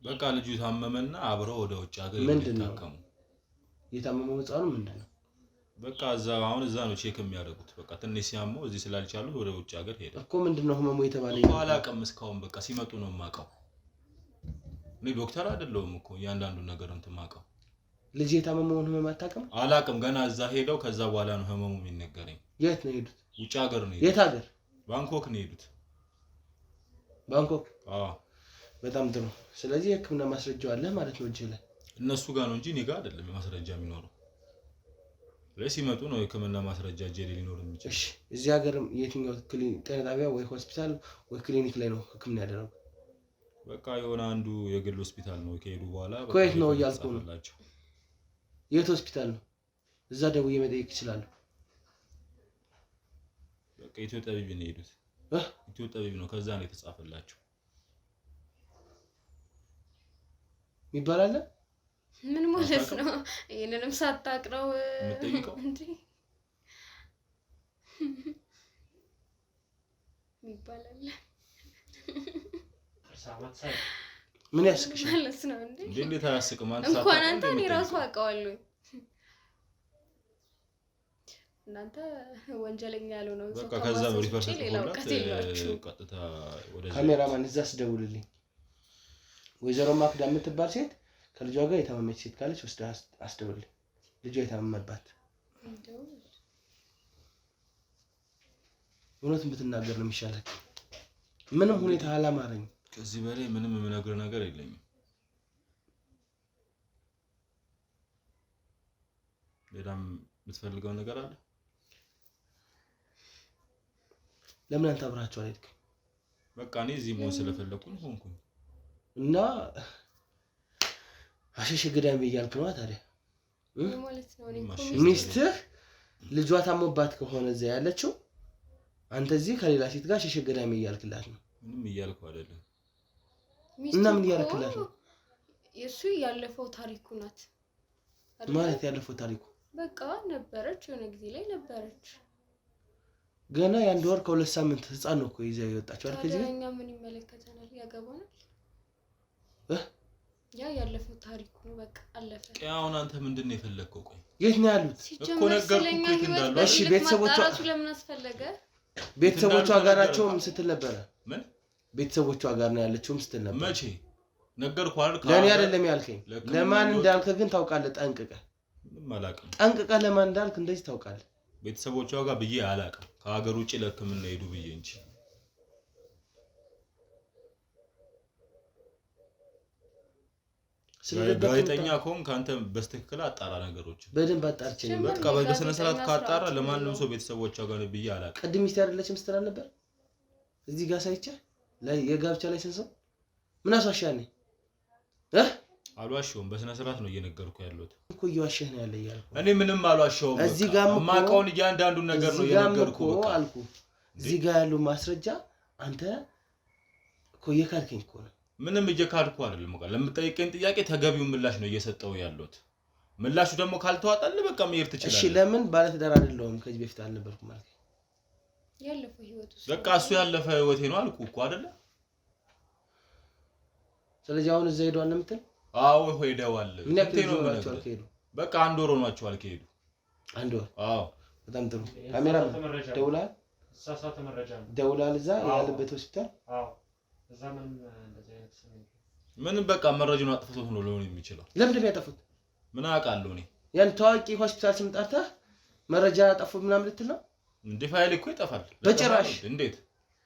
በቃ ልጁ ታመመና አብረው ወደ ውጭ ሀገር ምንድን ነው? ሊታከሙ። የታመመው ህፃኑ ምንድን ነው? በቃ እዛ አሁን እዛ ነው check የሚያደርጉት። በቃ ትንሽ ሲያመው እዚህ ስላልቻሉት ወደ ውጭ ሀገር ሄደ። እኮ ምንድን ነው ህመሙ የተባለ? እኮ አላውቅም እስካሁን። በቃ ሲመጡ ነው የማውቀው። እኔ ዶክተር አይደለሁም እኮ እያንዳንዱን ነገር እንትን የማውቀው። ልጅ የታመመውን ህመም አታውቅም? አላውቅም። ገና እዛ ሄደው ከዛ በኋላ ነው ህመሙ የሚነገረኝ። የት ነው የሄዱት? ውጭ ሀገር ነው የት የሄዱት። ሀገር? ባንኮክ ነው የሄዱት። ባንኮክ። አዎ በጣም ጥሩ። ስለዚህ የህክምና ማስረጃው አለ ማለት ነው እጅህ ላይ። እነሱ ጋር ነው እንጂ እኔ ጋር አይደለም የማስረጃ የሚኖረው። ላይ ሲመጡ ነው የህክምና ማስረጃ እጄ ላይ ሊኖር የሚችል። እሺ እዚህ ሀገርም የትኛው ጤና ጣቢያ ወይ ሆስፒታል ወይ ክሊኒክ ላይ ነው ህክምና ያደረጉት? በቃ የሆነ አንዱ የግል ሆስፒታል ነው ከሄዱ በኋላ በቃ ከየት ነው refer እያልኩ ነው። ተጻፈላቸው። የት ሆስፒታል ነው? እዛ ደውዬ መጠየቅ እችላለሁ። በቃ ኢትዮ ጠቢብ ነው የሄዱት። እ? ኢትዮ ጠቢብ ነው ከዛ ነው የተጻፈላቸው። የሚባል አለ? ምን ማለት ነው? ይሄንንም ሳታውቅ ነው የምትጠይቀው? እንዴ? ይባላል ምን ያስቅሻል? ማለት ነው እንዴ? እንዴ እንዴት አያስቅም? አንተ እንኳን ሳታውቀው አንተ እኔ ራሱ እንደምትጠይቀው? አውቀዋለሁ። እናንተ ወንጀለኛ ያልሆነውን ሰው በቃ ከዛ ከማሰስ refer ውጪ ሌላ ተጽፎላት እውቀት የላችሁም። ቀጥታ ወደዛ ካሜራማን እዛ አስደውልልኝ። ወይዘሮ ማክዳ የምትባል ሴት ከልጇ ጋር የታመመች ሴት ካለች ወስደህ አስደውልልኝ። ልጇ የታመመባት እንደው እውነቱን ብትናገር ነው የሚሻለው። ምንም ሁኔታ አላማረኝም። ከዚህ በላይ ምንም የምነግርህ ነገር የለኝም። ሌላም የምትፈልገው ነገር አለ? ለምን አንተ አብረሃቸው አልሄድክም? በቃ እኔ እዚህ መሆን ስለፈለኩኝ ሆንኩኝ። እና አሸሸ ገዳሜ እያልክ ነዋ ታዲያ። ምን ማለት ነው? እኔ እኮ ማሸ- ሚስትህ ልጇ ታሞባት ከሆነ እዚያ ያለችው አንተ እዚህ ከሌላ ሴት ጋር አሸሸ ገዳሜ እያልክላት ነው። ምንም እያልኩ አይደለም። ሚስቱ እና ምን እኮ እያደረክላት ነው? የእሱ ያለፈው ታሪኩ ናት። አይደለ? ማለት ያለፈው ታሪኩ በቃ ነበረች፣ የሆነ ጊዜ ላይ ነበረች። ገና የ1 ወር ከ2 ሳምንት ህፃን ነው እኮ ይዛ የወጣችው አይደል? ከዚህ ታዲያ ቤት እኛ ምን ይመለከተናል? ያገባናል? እ? ያ ያለፈው ታሪኩ ነው። በቃ አለፈ። ቆይ አሁን አንተ ምንድን ነው የፈለግከው? ቆይ የት ነው ያሉት? ሲጀመር ነገርኩህ ስለኛ እኮ የት ህይወት እንዳሉ። እሺ፣ በግልጽ ማጣራቱ ለምን አስፈለገ? ቤተሰቦቿ እንዳሉ ጋር ነገርኩህ። ናቸውም ስትል ነበረ። ምን ቤተሰቦቿ ጋር ነው ያለችውም ስትል ነበር። መቼ ነገርኩህ አይደል? ለእኔ አይደለም ያልከኝ፣ ለሕክምና ለማን እንደወጡ- እንዳልከ ግን ታውቃለህ ጠንቅቀህ። ምንም አላውቅም። ጠንቅቀህ ለማን እንዳልክ እንደዚህ ታውቃለህ። ቤተሰቦቿ ጋር ብዬ አላውቅም። ከሀገር ውጭ ለሕክምና ሄዱ ብዬ እንጂ ስለደበቅህ ጋዜጠኛ ከሆንክ አንተ በስትክክል አጣራ ነገሮችን። በደንብ አጣርቼ ነው። በቃ በስነ ስርዓት ካጣራ ለማንም ሰው ቤተሰቦቿ ጋር ነው ብዬ አላውቅም። ቅድም ሚስቴ አይደለችም ስትል አልነበር? እዚህ ጋር ሳይቻ ላይ የጋብቻ ላይ ስንሰው ምን አስዋሻህ ነኝ እ አልዋሸሁም። በስነ ስርዓት ነው እየነገርኩ ያለሁት። እኮ እየዋሸህ ነው ያለ እያልኩ እኔ ምንም አልዋሸሁም። እዚህ በቃ ጋርም እኮ- የማውቀውን እያንዳንዱን ነገር ነው እዚህ ጋርም እየነገርኩ። እኮ በቃ አልኩ። እዚህ ጋር ያለው ማስረጃ አንተ እኮ እየካድከኝ እኮ ነው። ምንም እየካድኩ አይደለም። በቃ ለምጠይቀኝ ጥያቄ ተገቢውን ምላሽ ነው እየሰጠው ያለሁት። ምላሹ ደግሞ ካልተዋጣልህ በቃ መሄድ እሺ ትችላለህ። ለምን ባለትዳር አይደለሁም ከዚህ በፊት አልነበርኩም ማለት ያለፈው ህይወቱ በቃ እሱ ያለፈ ህይወቴ ነው አልኩ እኮ አይደለ? ስለዚህ አሁን እዛ ሄደዋል ነው የምትል? አዎ ሄደዋል። ምን ያክል ስንቴ ጊዜ ነው ሆኗቸዋል የምነግርህ? ከሄዱ? በቃ 1 ወር ሆኗቸዋል ከሄዱ። 1 ወር። አዎ በጣም ጥሩ። ካሜራ የተሳሳተ መረጃ ነው። ደውላል የተሳሳተ መረጃ ነው። ደውላል እዛ አዎ። ያለበት ሆስፒታል። አዎ እዛ ምንም እንደዚህ አይነት ስም የለም። ምንም በቃ መረጃውን አጥፍቶት ነው ሊሆን የሚችለው። ለምንድን ነው ያጠፉት? ምን አውቃለሁ እኔ። ያን ታዋቂ ሆስፒታል ስም ጠርተህ መረጃ ጠፉ ምናምን ልትል ነው? እንዴ ፋይል እኮ ይጠፋል። በጭራሽ። እንዴት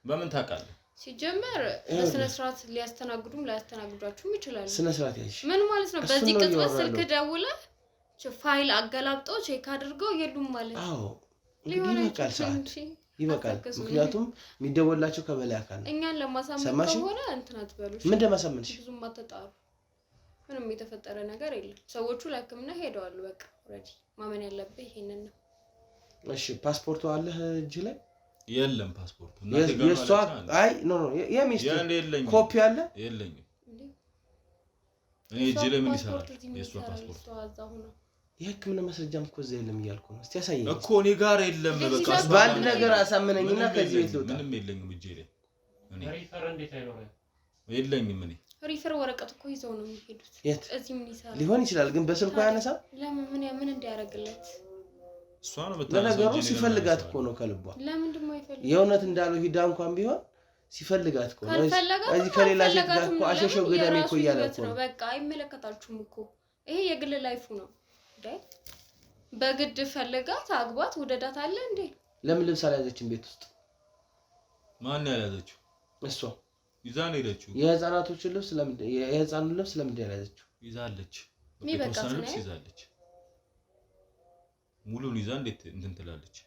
በምን ታውቃለህ? ሲጀመር በስነ ስርዓት ሊያስተናግዱም ላያስተናግዷችሁም ይችላሉ። ስነ ስርዓት ያዥ። ምን ማለት ነው? እሱን በዚህ ነው ቅጽበት እያወራሁ ስልክ ያለሁት። ደውለህ ፋይል አገላብጠው check አድርገው የሉም ማለት አዎ እንግዲህ ሊሆን ይበቃል፣ አይችልም ሰዓት እንጂ ይበቃል። አታገዙ። ምክንያቱም የሚደወላቸው ከበላይ አካል ነው። እኛን ለማሳመን ሰማሽ? ከሆነ እንትን አትበሉ። እሺ? ምን እንደማሳመንሽ ብዙም አትጣሩ። ምንም የተፈጠረ ነገር የለም። ሰዎቹ ለሕክምና ሄደዋል። በቃ already ማመን ያለብህ ይሄንን ነው። እሺ፣ ፓስፖርቱ አለህ እጅ ላይ? የለም ፓስፖርቱ እናቴ ጋር ነው የእሷ አለች አንድ። አይ no no የሚስቱ የኔ የለኝም። ኮፒ አለ? የለኝም። እንዴ እኔ እጄ ላይ ምን ፓስፖርት ይሰራል? እዚህ ምን የእሷ ይሰራል? ፓስፖርት እሷ እዛ ሆና የሕክምና ማስረጃም እኮ እዛ የለም እያልኩ ነው። እስቲ ያሳየኝ። እኮ እኔ ጋር የለም። በቃ እሷ በአንድ ጋር ነገር ነው። አሳምነኝና ምንም ከዚህ ቤት የለኝም፣ ልውጣ። ምንም የለኝም እጄ ላይ እኔ refer እንዴት አይኖርም? የለኝም። እኔ refer ወረቀት እኮ ይዘው ነው የሚሄዱት። የት እዚህ ምን ይሰራል? ሊሆን ይችላል፣ ግን በስልኩ አያነሳም። ለምን ምን ምን እንዲያደርግለት እሷ ነው የምታነሳው ለነገሩ እንጂ እኔ ለምን ሲፈልጋት እኮ አነሳዋለሁ? ነው ከልቧ። ለምንድን ነው አይፈልግም? የእውነት እንዳለው ሂዳ እንኳን ቢሆን ሲፈልጋት እኮ ነው። ካልፈለጋትም እዚህ ከሌላ ሴት ጋር አልፈለጋትም እኮ ነው። አሸሸው ለምን ገዳሜ የራሱ እኮ እያለ ህይወት እኮ ነው። ነው። በቃ አይመለከታችሁም እኮ ይሄ የግል life ኡ ነው። እንዴ በግድ ፈልጋት አግባት ውደዳት አለ እንዴ? ለምን ልብስ አልያዘችም ቤት ውስጥ? ማን ያልያዘችው? እሷ ይዛ ነው የሄደችው። የህፃናቶችን ልብስ ለምንድን የህፃኑን ልብስ ለምንድን ያልያዘችው? ይዛለች። በቃ የሚበቃት የተወሰነ ነው ልብስ አይደል? ይዛለች። ሙሉን ይዛ እንዴት እንትን ትላለች?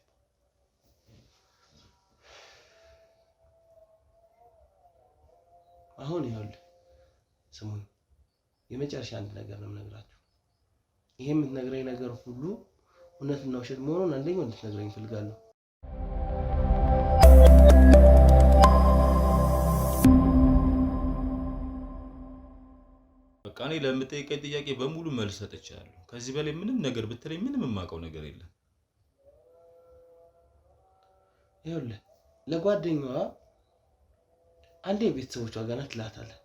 አሁን ይኸውልህ ስሙኝ፣ የመጨረሻ አንድ ነገር ነው የምነግራችሁ። ይሄ የምትነግረኝ ነገር ሁሉ እውነትና ውሸት መሆኑን አንደኛው እንድትነግረኝ እፈልጋለሁ። በቃ እኔ ለምጠይቀኝ ጥያቄ በሙሉ መልስ ሰጥቻለሁ። ከዚህ በላይ ምንም ነገር ብትለኝ ምንም የማውቀው ነገር የለም። ይኸውልህ ለጓደኛዋ አንዴ የቤተሰቦቿ ጋር ናት ትላታለህ።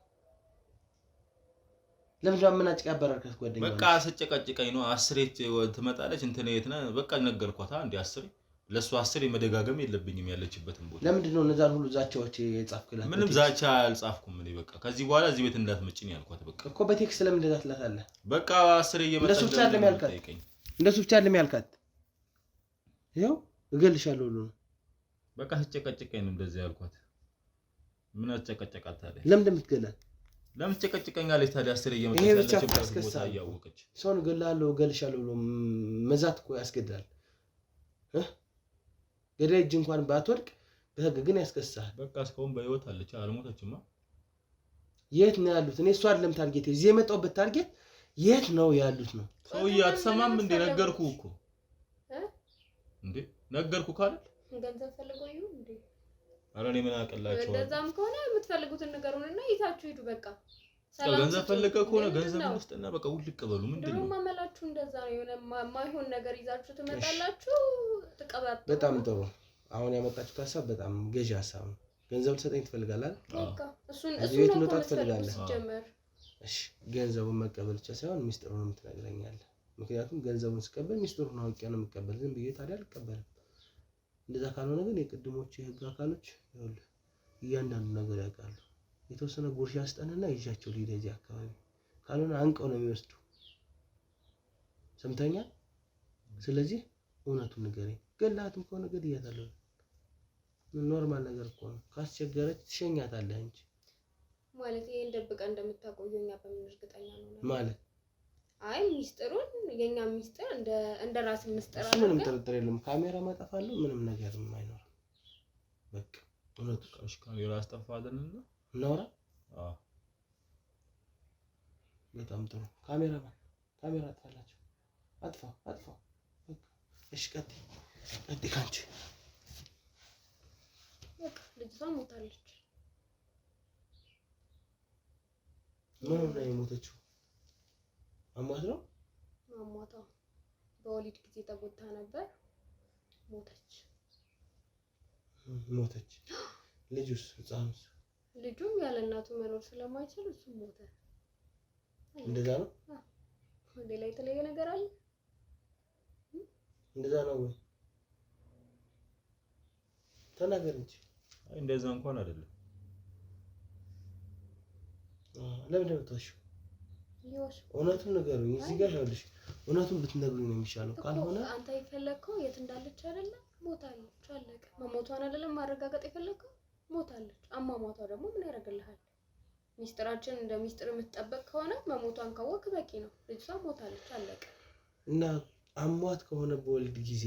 ለምንድን ነው አመናጭቃ ያባረርካት ጓደኛዋ? በቃ ስጨቀጭቀኝ ነው። አስሬ ትመጣለች። እንትን የት ነህ? በቃ ነገርኳታ። አንዴ አስሬ ለእሱ አስሬ መደጋገም የለብኝም ያለችበትን ቦታ። ለምንድን ነው እነዛን ሁሉ ዛቻዎች የጻፍክላት? ምንም በ text? ዛቻ አልጻፍኩም እኔ። በቃ ከዚህ በኋላ እዚህ ቤት እንዳትመጪ ነው ያልኳት። በቃ እኮ በ text ለምን እንደዛ ትላታለህ? በቃ አስሬ እየመጣች እንደሱ ብቻ አይደለም ለምንድን ነው ያልካት። የምትጠይቀኝ? እንደሱ ብቻ አይደለም ያልካት፣ ይኸው እገልሻለሁ ሁሉ ነው። በቃ ስጨቀጭቀኝ ነው እንደዚህ ያልኳት። ምን አስጨቀጨቃት ታዲያ? ለምን እንደምትገላት ለምን ትጨቀጭቀኛለች ታዲያ? አስሬ እየመጣች ይሄ ብቻ ያለችበትን ቦታ ያስከሳል። እያወቀች ሰውን እገልሃለሁ እገልሻለሁ ብሎ መዛት እኮ ያስገድላል። እ? ገዳይ እጅ እንኳን ባትወድቅ በህግ ግን ያስከስሳል። በቃ እስካሁን በህይወት አለች፣ አልሞተችማ። የት ነው ያሉት? እኔ እሱ አይደለም target፣ እዚህ የመጣሁበት target የት ነው ያሉት ነው። ሰውዬ አትሰማም እንዴ? ነገርኩህ እኮ እ? እንዴ ነገርኩህ ካለ ገንዘብ ፈልገው ይሁን እንዴ? ኧረ እኔ ምን አውቅላቸዋለሁ። እንደዛም ከሆነ የምትፈልጉትን ንገሩንና ይዛችሁ ሂዱ። በቃ ሰላም ገንዘብ ስጡን። ፈለገ ከሆነ ምንድን ገንዘብ ነው? ውስጥና በቃ ውልቅ በሉ። ምንድን ነው ድሮም አመላችሁ እንደዛ ነው። የሆነ ማይሆን ነገር ይዛችሁ ትመጣላችሁ፣ ትቀባጥሩ። በጣም ጥሩ። አሁን ያመጣችሁት ሀሳብ በጣም ገዢ ሀሳብ ነው። ገንዘብ ልሰጠኝ ትፈልጋለህ አይደል? በቃ እሱን እዚህ እሱን ቤት ነው እኮ መውጣት የምትፈልጉት ትፈልጋለህ? ሲጀመር። እሺ ገንዘቡን መቀበል ብቻ ሳይሆን ሚስጥሩንም ትነግረኛለህ። ምክንያቱም ገንዘቡን ስቀበል ሚስጥሩን አውቄ ነው የምቀበል። ዝም ብዬ ታዲያ አልቀበልም። እንደዛ ካልሆነ ግን የቅድሞቹ የህግ አካሎች ይኸውልህ እያንዳንዱ ነገር ያውቃሉ። የተወሰነ ጉርሻ ስጠንና ይዣቸው ልሂድ እዚህ አካባቢ፣ ካልሆነ አንቀው ነው የሚወስዱ። ሰምተኛል። ስለዚህ እውነቱን ንገረኝ። ገላትም ከሆነ ገድያታለሁ። Normal ነገር እኮ ነው። ካስቸገረች ትሸኛታለህ እንጂ ማለት ይሄን ደብቀ እንደምታቆየው እኛ በምን እርግጠኛ እንሆናለን? ማለት አይ ሚስጥሩን የኛ ሚስጥር እንደ ራስ ምስጢር እሱ ምንም አድርገን ጥርጥር የለም። ካሜራ ማጠፋለሁ፣ ምንም ነገር አይኖርም። በቃ እውነቱ እሺ ካሜራ አስጠፋለንና እናውራ። አዎ በጣም ጥሩ። ካሜራ ካሜራ አጥፋላቸው። አጥፋ አጥፋ። በቃ እሺ፣ ቀጥይ ቀጥይ። ካንቺ በቃ ልጅቷ ሞታለች። ምን ሆና የሞተችው? አሟት ነው? አሟቷ በወሊድ ጊዜ ተጎድታ ነበር፣ ሞተች። ሞተች። ልጁስ? ህፃኑስ? ልጁም ያለ እናቱ መኖር ስለማይችል እሱም ሞተ። እንደዛ ነው። ሌላ የተለየ ነገር አለ? እንደዛ ነው ወይ? ተናገር እንጂ። አይ እንደዛ እንኳን አይደለም። ለምን እንደምትዋሺው? ይዋሽ እውነቱን ንገሩኝ። እዚህ ጋር ይኸውልሽ፣ እውነቱን ብትነግሩኝ ነው የሚሻለው። እኮ ካልሆነ አንተ የፈለግከው የት እንዳለች አይደለም፣ ሞታለች፣ አለቀ። መሞቷን አይደለም ማረጋገጥ የፈለግከው፣ ሞታለች። አሟሟቷ ደግሞ ምን ያደርግልሃል? ሚስጥራችን እንደ ሚስጥር የምትጠበቅ ከሆነ መሞቷን ካወቅ በቂ ነው። ልጅቷ ሞታለች፣ አለቀ። እና አሟት ከሆነ በወሊድ ጊዜ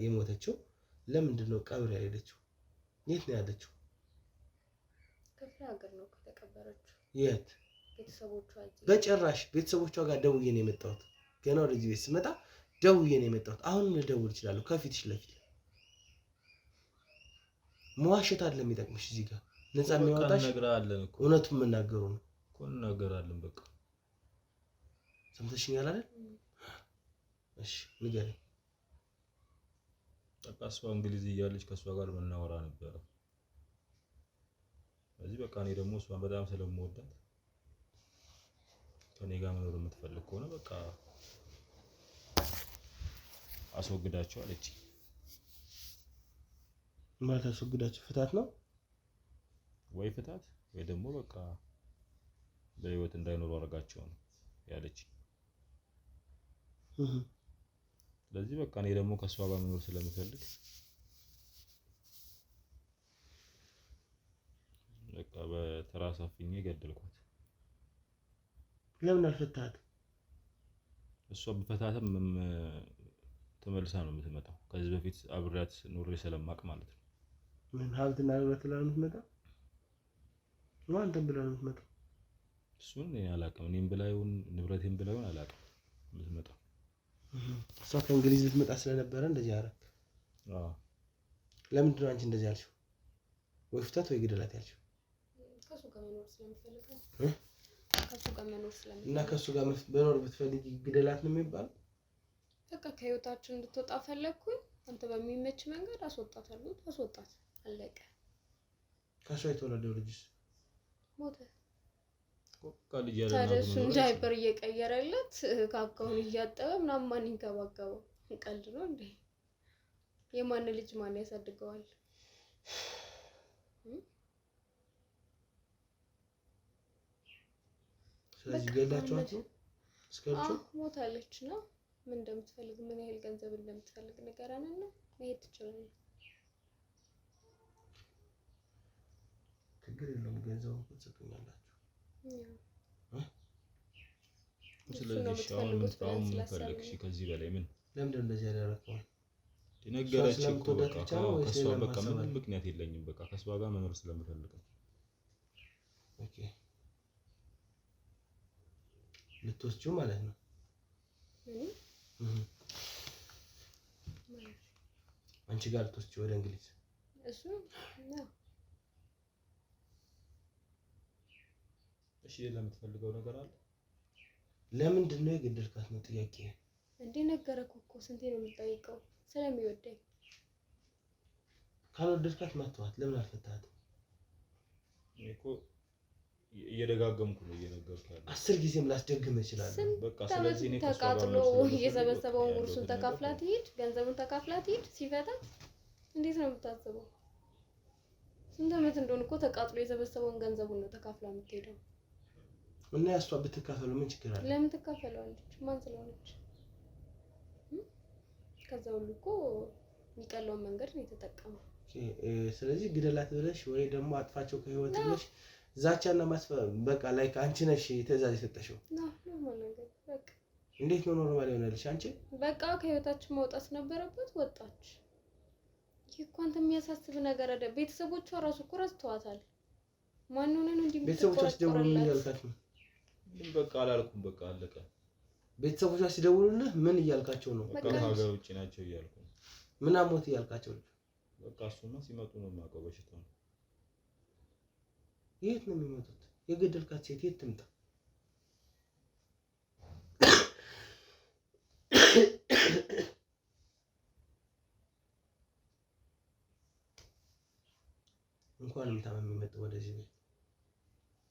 የሞተችው ለምንድን ነው ቀብር ያልሄደችው? የት ነው ያለችው? ክፍለ ሀገር ነው ከተቀበረችው። የት? ቤተሰቦቿ እዚህ በጭራሽ ቤተሰቦቿ ጋር ደውዬ ነው የመጣሁት። ገና ወደዚህ ቤት ስመጣ ደውዬ ነው የመጣሁት። አሁንም ልደውል እችላለሁ፣ ከፊትሽ ለፊት። መዋሸት አይደለም የሚጠቅምሽ እዚህ ጋር ነፃ በቃ የሚያወጣሽ እንነግርሃለን እኮ እውነቱን መናገሩ ነው። እኮ እንናገራለን። በቃ ሰምተሽኛል አይደል? እሺ ንገሪኝ። በቃ እሷ እንግሊዝ እያለች ከእሷ ጋር የምናወራ ነበረ። ስለዚህ በቃ እኔ ደግሞ እሷን በጣም ስለምወዳት ከኔ ጋር መኖር የምትፈልግ ከሆነ በቃ አስወግዳቸው አለች። ማለት አስወግዳቸው ፍታት ነው ወይ ፍታት ወይ ደግሞ በቃ በህይወት እንዳይኖሩ አድርጋቸው ነው ያለች። ስለዚህ በቃ እኔ ደግሞ ከእሷ ጋር መኖር ስለምፈልግ በቃ በትራስ አፍኜ ገደልኳት። ለምን አልፈታት? እሷ ብፈታትም ተመልሳ ነው የምትመጣው። ከዚህ በፊት አብሬያት ኖሬ ስለማቅ ማለት ነው። ምን ሀብትና ንብረት ብላ ነው የምትመጣው? አንተም ብላ ነው የምትመጣው? እሱን እኔ አላውቅም። እኔም ብላ ይሁን ንብረቴም ብላ ይሁን አላውቅም የምትመጣው። እሷ ከእንግሊዝ ልትመጣ ስለነበረ እንደዚህ አደረክ። አዎ። ለምንድን ነው አንቺ እንደዚህ ያልሽው? ወይ ፍታት ወይ ግደላት ያልሽው? ከሱ ጋር መኖር ስለምፈልግ ነው። እ? ከሱ ጋር መኖር ስለምፈልግ እና ከሱ ጋር መኖር ብትፈልጊ ግደላት ነው የሚባለው? በቃ ከህይወታችን እንድትወጣ ፈለግኩኝ። አንተ በሚመች መንገድ አስወጣት አልኩት። አስወጣት፣ አለቀ። ከሷ የተወለደው ልጅስ ሞተ። በቃ ልጅ ያለ ታዲያ እናቱ እሱን መኖር ዳይፐር እየቀየረለት ካካውን እያጠበ ምናምን ማን ይንከባከበው? ቀልድ ነው እንዴ? የማን ልጅ ማን ያሳድገዋል? ስለዚህ በቃ ገላችኋት ነው እስከ ልጁ? አዎ ሞታለች እና ምን እንደምትፈልግ ምን ያህል ገንዘብ እንደምትፈልግ ንገረንና መሄድ ትችላለህ። ችግር የለውም ገንዘቡን እኮ ትሰጡኛላችሁ። ያው እሱን ስለዚህ ነው እሺ፣ አሁን የምትፈልጉት ብለን አሁን ምን ስላሰብን ፈለግሽ? ከዚህ በላይ ምን ለምንድን ነው እንደዚህ ያደረግከው? ነገረች እኮ ስለምትወዳት በቃ ብቻ ነው ወይስ ከእሷ ሌላም በቃ ሀሳብ ምንም አለ? ምክንያት የለኝም። በቃ ከእሷ ጋር መኖር ስለምፈልግ ነው። Okay ልትወስጂው ማለት ነው። እኔ እህ ማለት አንቺ ጋር ልትወስጂው ወደ እንግሊዝ። እሱ ያው እሺ ሌላ የምትፈልገው ነገር አለ? ለምንድን ነው የገደልካት ነው ጥያቄ። እንዴ ነገረኩህ እኮ ስንቴ ነው የምጠይቀው? ስለሚወደኝ። ካልወደድካት ማተዋት ለምን አልፈታሃትም? እኔ እኮ እየደጋገምኩ ነው እየነገርኩህ ያለው። 10 ጊዜም ላስደግም እችላለሁ። ስንት በቃ ዓመት ስለዚህ እኔ ከእሷ ጋር ተቃጥሎ መኖር ስለምፈልግ በቃ የሰበሰበውን ያለሁትን ጉርሱን ነገር ተካፍላ ትሂድ፣ ገንዘቡን ተካፍላ ትሂድ። ሲፈታት እንዴት ነው የምታስበው? ስንት ዓመት እንደሆነ እኮ ተቃጥሎ የሰበሰበውን ገንዘቡን ነው ተካፍላ የምትሄደው። እና ያሷ ብትካፈሉ ምን ችግር አለ? ለምን ትካፈለዋለች? ማን ስለሆነች? ከዛ ሁሉ እኮ የሚቀለውን መንገድ ነው የተጠቀመው። ስለዚህ ግደላት ብለሽ ወይ ደግሞ አጥፋቸው ከህይወት ብለሽ ዛቻና በቃ like አንቺ ነሽ ትዕዛዝ የሰጠሽው። Normal ነገር በቃ። እንዴት ነው normal የሆነልሽ? አንቺ በቃ ከህይወታችን መውጣት ነበረበት፣ ወጣች። ይህ እኮ አንተ የሚያሳስብ ነገር አይደል። ቤተሰቦቿ ራሱ እኮ ረስተዋታል። ማን ሆነ ነው እንዲህ ቤተሰቦቿ ሲደውሉ ምን የምትቆረቆርላት? እያልካት ነው? ምንም በቃ አላልኩም። በቃ አለቀ። ቤተሰቦቿ ሲደውሉልህ ምን እያልካቸው ነው? በቃ ከሀገር ውጭ ናቸው እያልኩ ነው። ምን አሞት እያልካቸው ነው? በቃ እሱማ ሲመጡ ነው የማውቀው በሽታው ነው። የት ነው የሚመጡት? የገደልካት ሴት የት ትምጣ? እንኳንም ታመም የሚመጣው ወደዚህ ቤት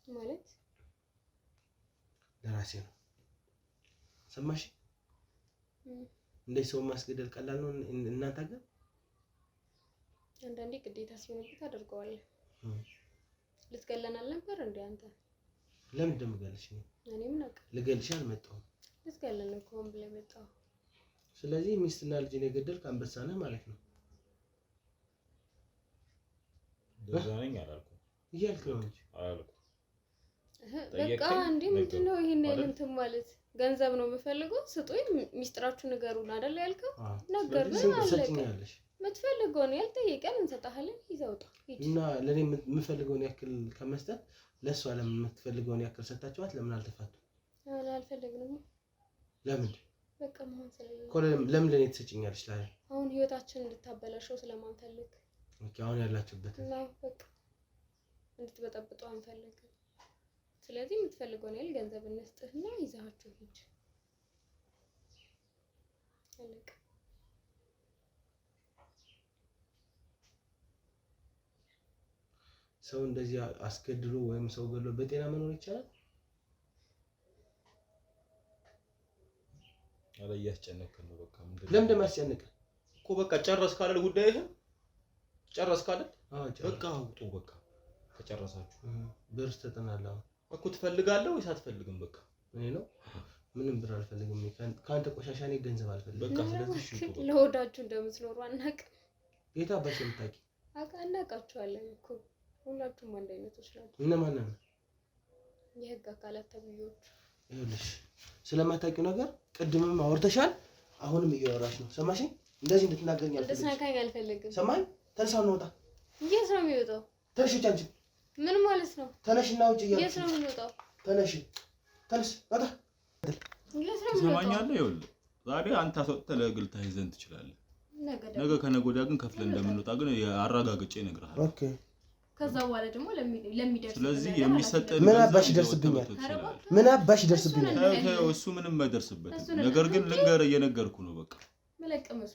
ማለት ለራሴ ነው። ሰማሽ? እንደዚህ ሰው ማስገደል ቀላል ነው እናንተ ሀገር? አንዳንዴ ግዴታ ሲሆንብህ ታደርገዋለህ። ልትገለን አልነበር እንዴ አንተ? ለምን እንደምገልሽ ነው? እኔ ምን አውቃለሁ? ልገልሽ አልመጣሁም። ልትገለን ነው እኮ ብለህ የመጣኸው። ስለዚህ ሚስትና ልጅን የገደልክ አንበሳ ነህ ማለት ነው። እንደዛ ነኝ አላልኩም እያልክ ነው እንጂ አላልኩም። በቃ እንዴ ምንድን ነው ይሄን ያህል እንትን ማለት? ገንዘብ ነው የምፈልገው ስጡኝ፣ ሚስጥራችሁ ንገሩን አይደል ያልከው? ነገርነው፣ አለቀ። የምትፈልገውን ያህል ጠይቀን እንሰጥሃለን። ይዘህ ውጣ እና ለእኔ የምፈልገውን ያክል ከመስጠት ለእሷ ለምን የምትፈልገውን ያክል ሰጣችኋት? ለምን አልተፋቱም? አልፈለግንም። ለምን? በቃ መሆን ስለሌለ ለምን ለእኔ ትሰጭኛለሽ? አሁን ህይወታችን እንድታበላሸው ስለማንፈልግ። Okay፣ አሁን ያላችሁበት እና በቃ እንድትበጠብጠው አንፈልግም። ስለዚህ የምትፈልገውን ያህል ገንዘብ እንስጥህና ይዘሃቸው ሂድ። አለቀ። ሰው እንደዚህ አስገድሎ ወይም ሰው ገድሎ በጤና መኖር ይቻላል? አለ እያስጨነቅን ነው። በቃ ምንድን ነው ለምን እንደማስጨንቅህ እኮ በቃ ጨረስክ አይደል? ጉዳይህን ጨረስክ አይደል? በቃ ውጡ። በቃ ከጨረሳችሁ ብር ትሰጠናለህ አሁን እኮ ትፈልጋለህ ወይስ አትፈልግም? በቃ እኔ ነው ምንም ብር አልፈልግም። ከአንተ ቆሻሻ እኔ ገንዘብ አልፈልግም። በቃ ስለዚህ እሺ ውጡ። ለሆዳችሁ እንደምትኖሩ አናውቅም። የት አባሽ የምታውቂ? አናውቃችኋለን እኮ ሁላችሁም አንድ አይነቶች ናቸው። እነማን ነን? የህግ አካላት ተብዬዎቹ። ይኸውልሽ ስለማታውቂው ነገር ቅድምም አውርተሻል፣ አሁንም እያወራሽ ነው። ሰማሽኝ? እንደዚህ እንድትናገረኝ አልፈልግም። እንድትነካኝ አልፈልግም። ሰማኝ? ተነሳ እንውጣ። የት ነው የሚወጣው? ተነሽ ውጭ። አንቺ ምን ማለት ነው? ተነሽና ውጭ እያልኩሽ። የት ነው የምንወጣው? ተነሽ፣ ተነስ፣ ወጣ። የት ነው የምንወጣው? ትሰማኛለህ? ይኸውልህ ዛሬ አንተ አስወጥተህ ለግል ታይዘን ትችላለህ። ነገ ከነገ ወዲያ ግን ከፍለን እንደምንወጣ ግን አረጋግጬ እነግርሃለሁ። Okay። ከዛ በኋላ ደግሞ ለሚደርስ ስለዚህ የሚሰጠን ምን አባሽ ይደርስብኛል? ምን አባሽ ይደርስብኛል? እሱ ምንም አይደርስበትም። ነገር ግን ልንገርህ እየነገርኩህ ነው። በቃ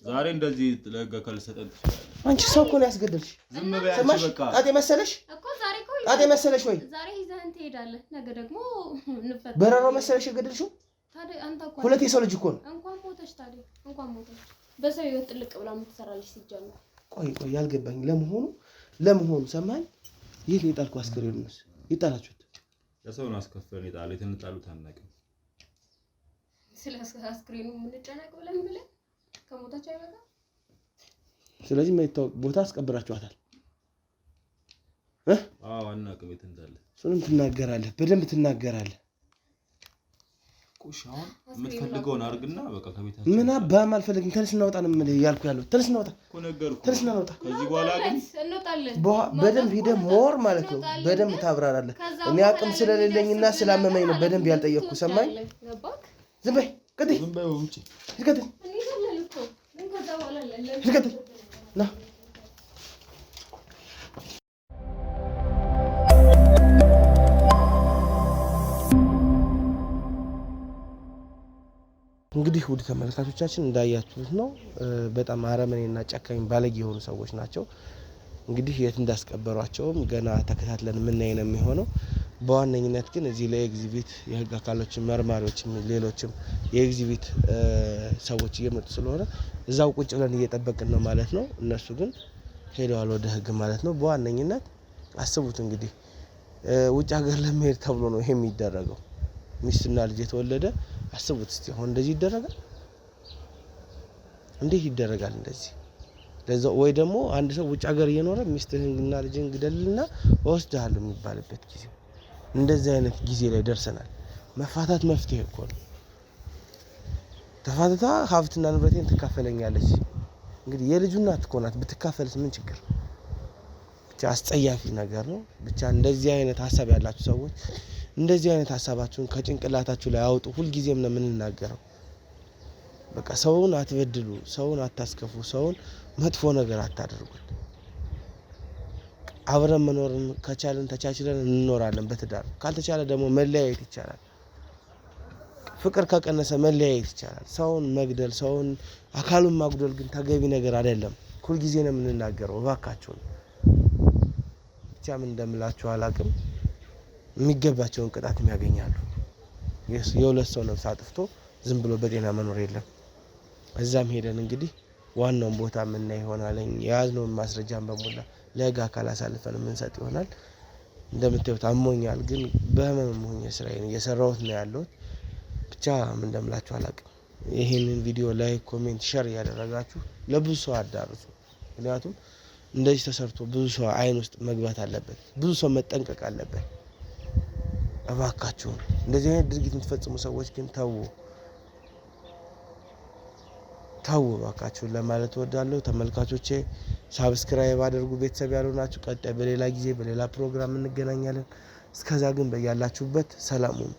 ዛሬ እንደዚህ ለህግ አካል ልሰጠን ትችላለህ። አንቺ ሰው እኮ ነው ያስገደልሽ። ዝም በይ አንቺ። በቃ ጣጤ መሰለሽ? ጣጤ መሰለሽ ወይ ዛሬ ይዘህን ትሄዳለህ፣ ነገ ደግሞ እንፈታ። በረሮ መሰለሽ የገደልሽው? ሁለት የሰው ልጅ እኮ ነው። እንኳን ሞተች ታዲያ፣ እንኳን ሞተች። በሰው ህይወት ጥልቅ ብላ የምትሰራልሽ ሲጀመር። ቆይ ቆይ ያልገባኝ ለመሆኑ ሰማኝ፣ ይህ የጣልኩ አስክሬኑንስ የጣላችሁት? ለሰው አስከፍለን የጣለ የትንጣሉት አናውቅም። ስለ አስክሬኑ የምንጨነቅ ብለን ብለን ከሞታች አይበቃም። ስለዚህ የማይታወቅ ቦታ አስቀብራችኋታል። አዎ አናውቅም የት እንዳለ። እሱንም ትናገራለህ፣ በደንብ ትናገራለህ። እሺ አሁን የምትፈልገውን አድርግና በቃ ከቤታችን ምን አባም አልፈልግም። ተነስ እናውጣ ነው የምልህ እያልኩ ያለው። ተነስ እናውጣ፣ እኮ ነገርኩህ። ተነስ እናውጣ። ከዚህ በኋላ ግን እንወጣለን። በደንብ ሂደህ more ማለት ነው በደንብ ታብራራለህ። እኔ አቅም ስለሌለኝና ስላመመኝ ነው በደንብ ያልጠየቅኩህ። ሰማኝ? ዝም በይ፣ ቀጥይ፣ ዝም በይ፣ ውጪ፣ ቀጥይ፣ ቀጥይ ና እንግዲህ ውድ ተመልካቾቻችን እንዳያችሁት ነው። በጣም አረመኔና ጨካኝ ባለጌ የሆኑ ሰዎች ናቸው። እንግዲህ የት እንዳስቀበሯቸውም ገና ተከታትለን የምናይ ነው የሚሆነው። በዋነኝነት ግን እዚህ ለኤግዚቢት የህግ አካሎችን መርማሪዎችም፣ ሌሎችም የኤግዚቢት ሰዎች እየመጡ ስለሆነ እዛው ቁጭ ብለን እየጠበቅን ነው ማለት ነው። እነሱ ግን ሄደዋል ወደ ህግ ማለት ነው። በዋነኝነት አስቡት እንግዲህ ውጭ ሀገር ለመሄድ ተብሎ ነው ይሄ የሚደረገው። ሚስትና ልጅ የተወለደ አስቡት እስቲ አሁን እንደዚህ ይደረጋል? እንዴት ይደረጋል እንደዚህ? ለዛ ወይ ደግሞ አንድ ሰው ውጭ ሀገር እየኖረ ሚስትህንና ልጅህን ግደልና እወስድሃለሁ የሚባልበት ጊዜ፣ እንደዚህ አይነት ጊዜ ላይ ደርሰናል። መፋታት መፍትሄ እኮ ነው። ተፋትታ ሀብትና ንብረቴን ትካፈለኛለች። እንግዲህ የልጁ እናት እኮ ናት። ብትካፈልስ ምን ችግር? ብቻ አስጸያፊ ነገር ነው። ብቻ እንደዚህ አይነት ሀሳብ ያላችሁ ሰዎች እንደዚህ አይነት ሀሳባችሁን ከጭንቅላታችሁ ላይ አውጡ። ሁልጊዜም ነው የምንናገረው። በቃ ሰውን አትበድሉ፣ ሰውን አታስከፉ፣ ሰውን መጥፎ ነገር አታደርጉት። አብረን መኖርን ከቻልን ተቻችለን እንኖራለን በትዳር፣ ካልተቻለ ደግሞ መለያየት ይቻላል። ፍቅር ከቀነሰ መለያየት ይቻላል። ሰውን መግደል፣ ሰውን አካሉን ማጉደል ግን ተገቢ ነገር አይደለም። ሁልጊዜ ነው የምንናገረው። እባካችሁን ብቻ ምን እንደምላችሁ አላቅም። የሚገባቸውን ቅጣት ያገኛሉ። የሁለት ሰው ነፍስ አጥፍቶ ዝም ብሎ በጤና መኖር የለም። እዛም ሄደን እንግዲህ ዋናውን ቦታ የምናይ ይሆናል። የያዝነውን ማስረጃን በሞላ ለህግ አካል አሳልፈን የምንሰጥ ይሆናል። እንደምታዩት አሞኛል፣ ግን በህመም ሆኜ ስራዬን እየሰራሁት ነው ያለሁት። ብቻ ምን እንደምላችሁ አላቅም። ይህንን ቪዲዮ like፣ comment፣ share እያደረጋችሁ ለብዙ ሰው አዳርሱ። ምክንያቱም እንደዚህ ተሰርቶ ብዙ ሰው አይን ውስጥ መግባት አለበት። ብዙ ሰው መጠንቀቅ አለበት። እባካችሁን እንደዚህ አይነት ድርጊት የምትፈጽሙ ሰዎች ግን ተዉ፣ ተዉ እባካችሁን ለማለት እወዳለሁ። ተመልካቾቼ subscribe አድርጉ፣ ቤተሰብ ያልሆናችሁ። ቀጣይ በሌላ ጊዜ በሌላ ፕሮግራም እንገናኛለን። እስከዛ ግን በያላችሁበት ሰላም ሁኑ።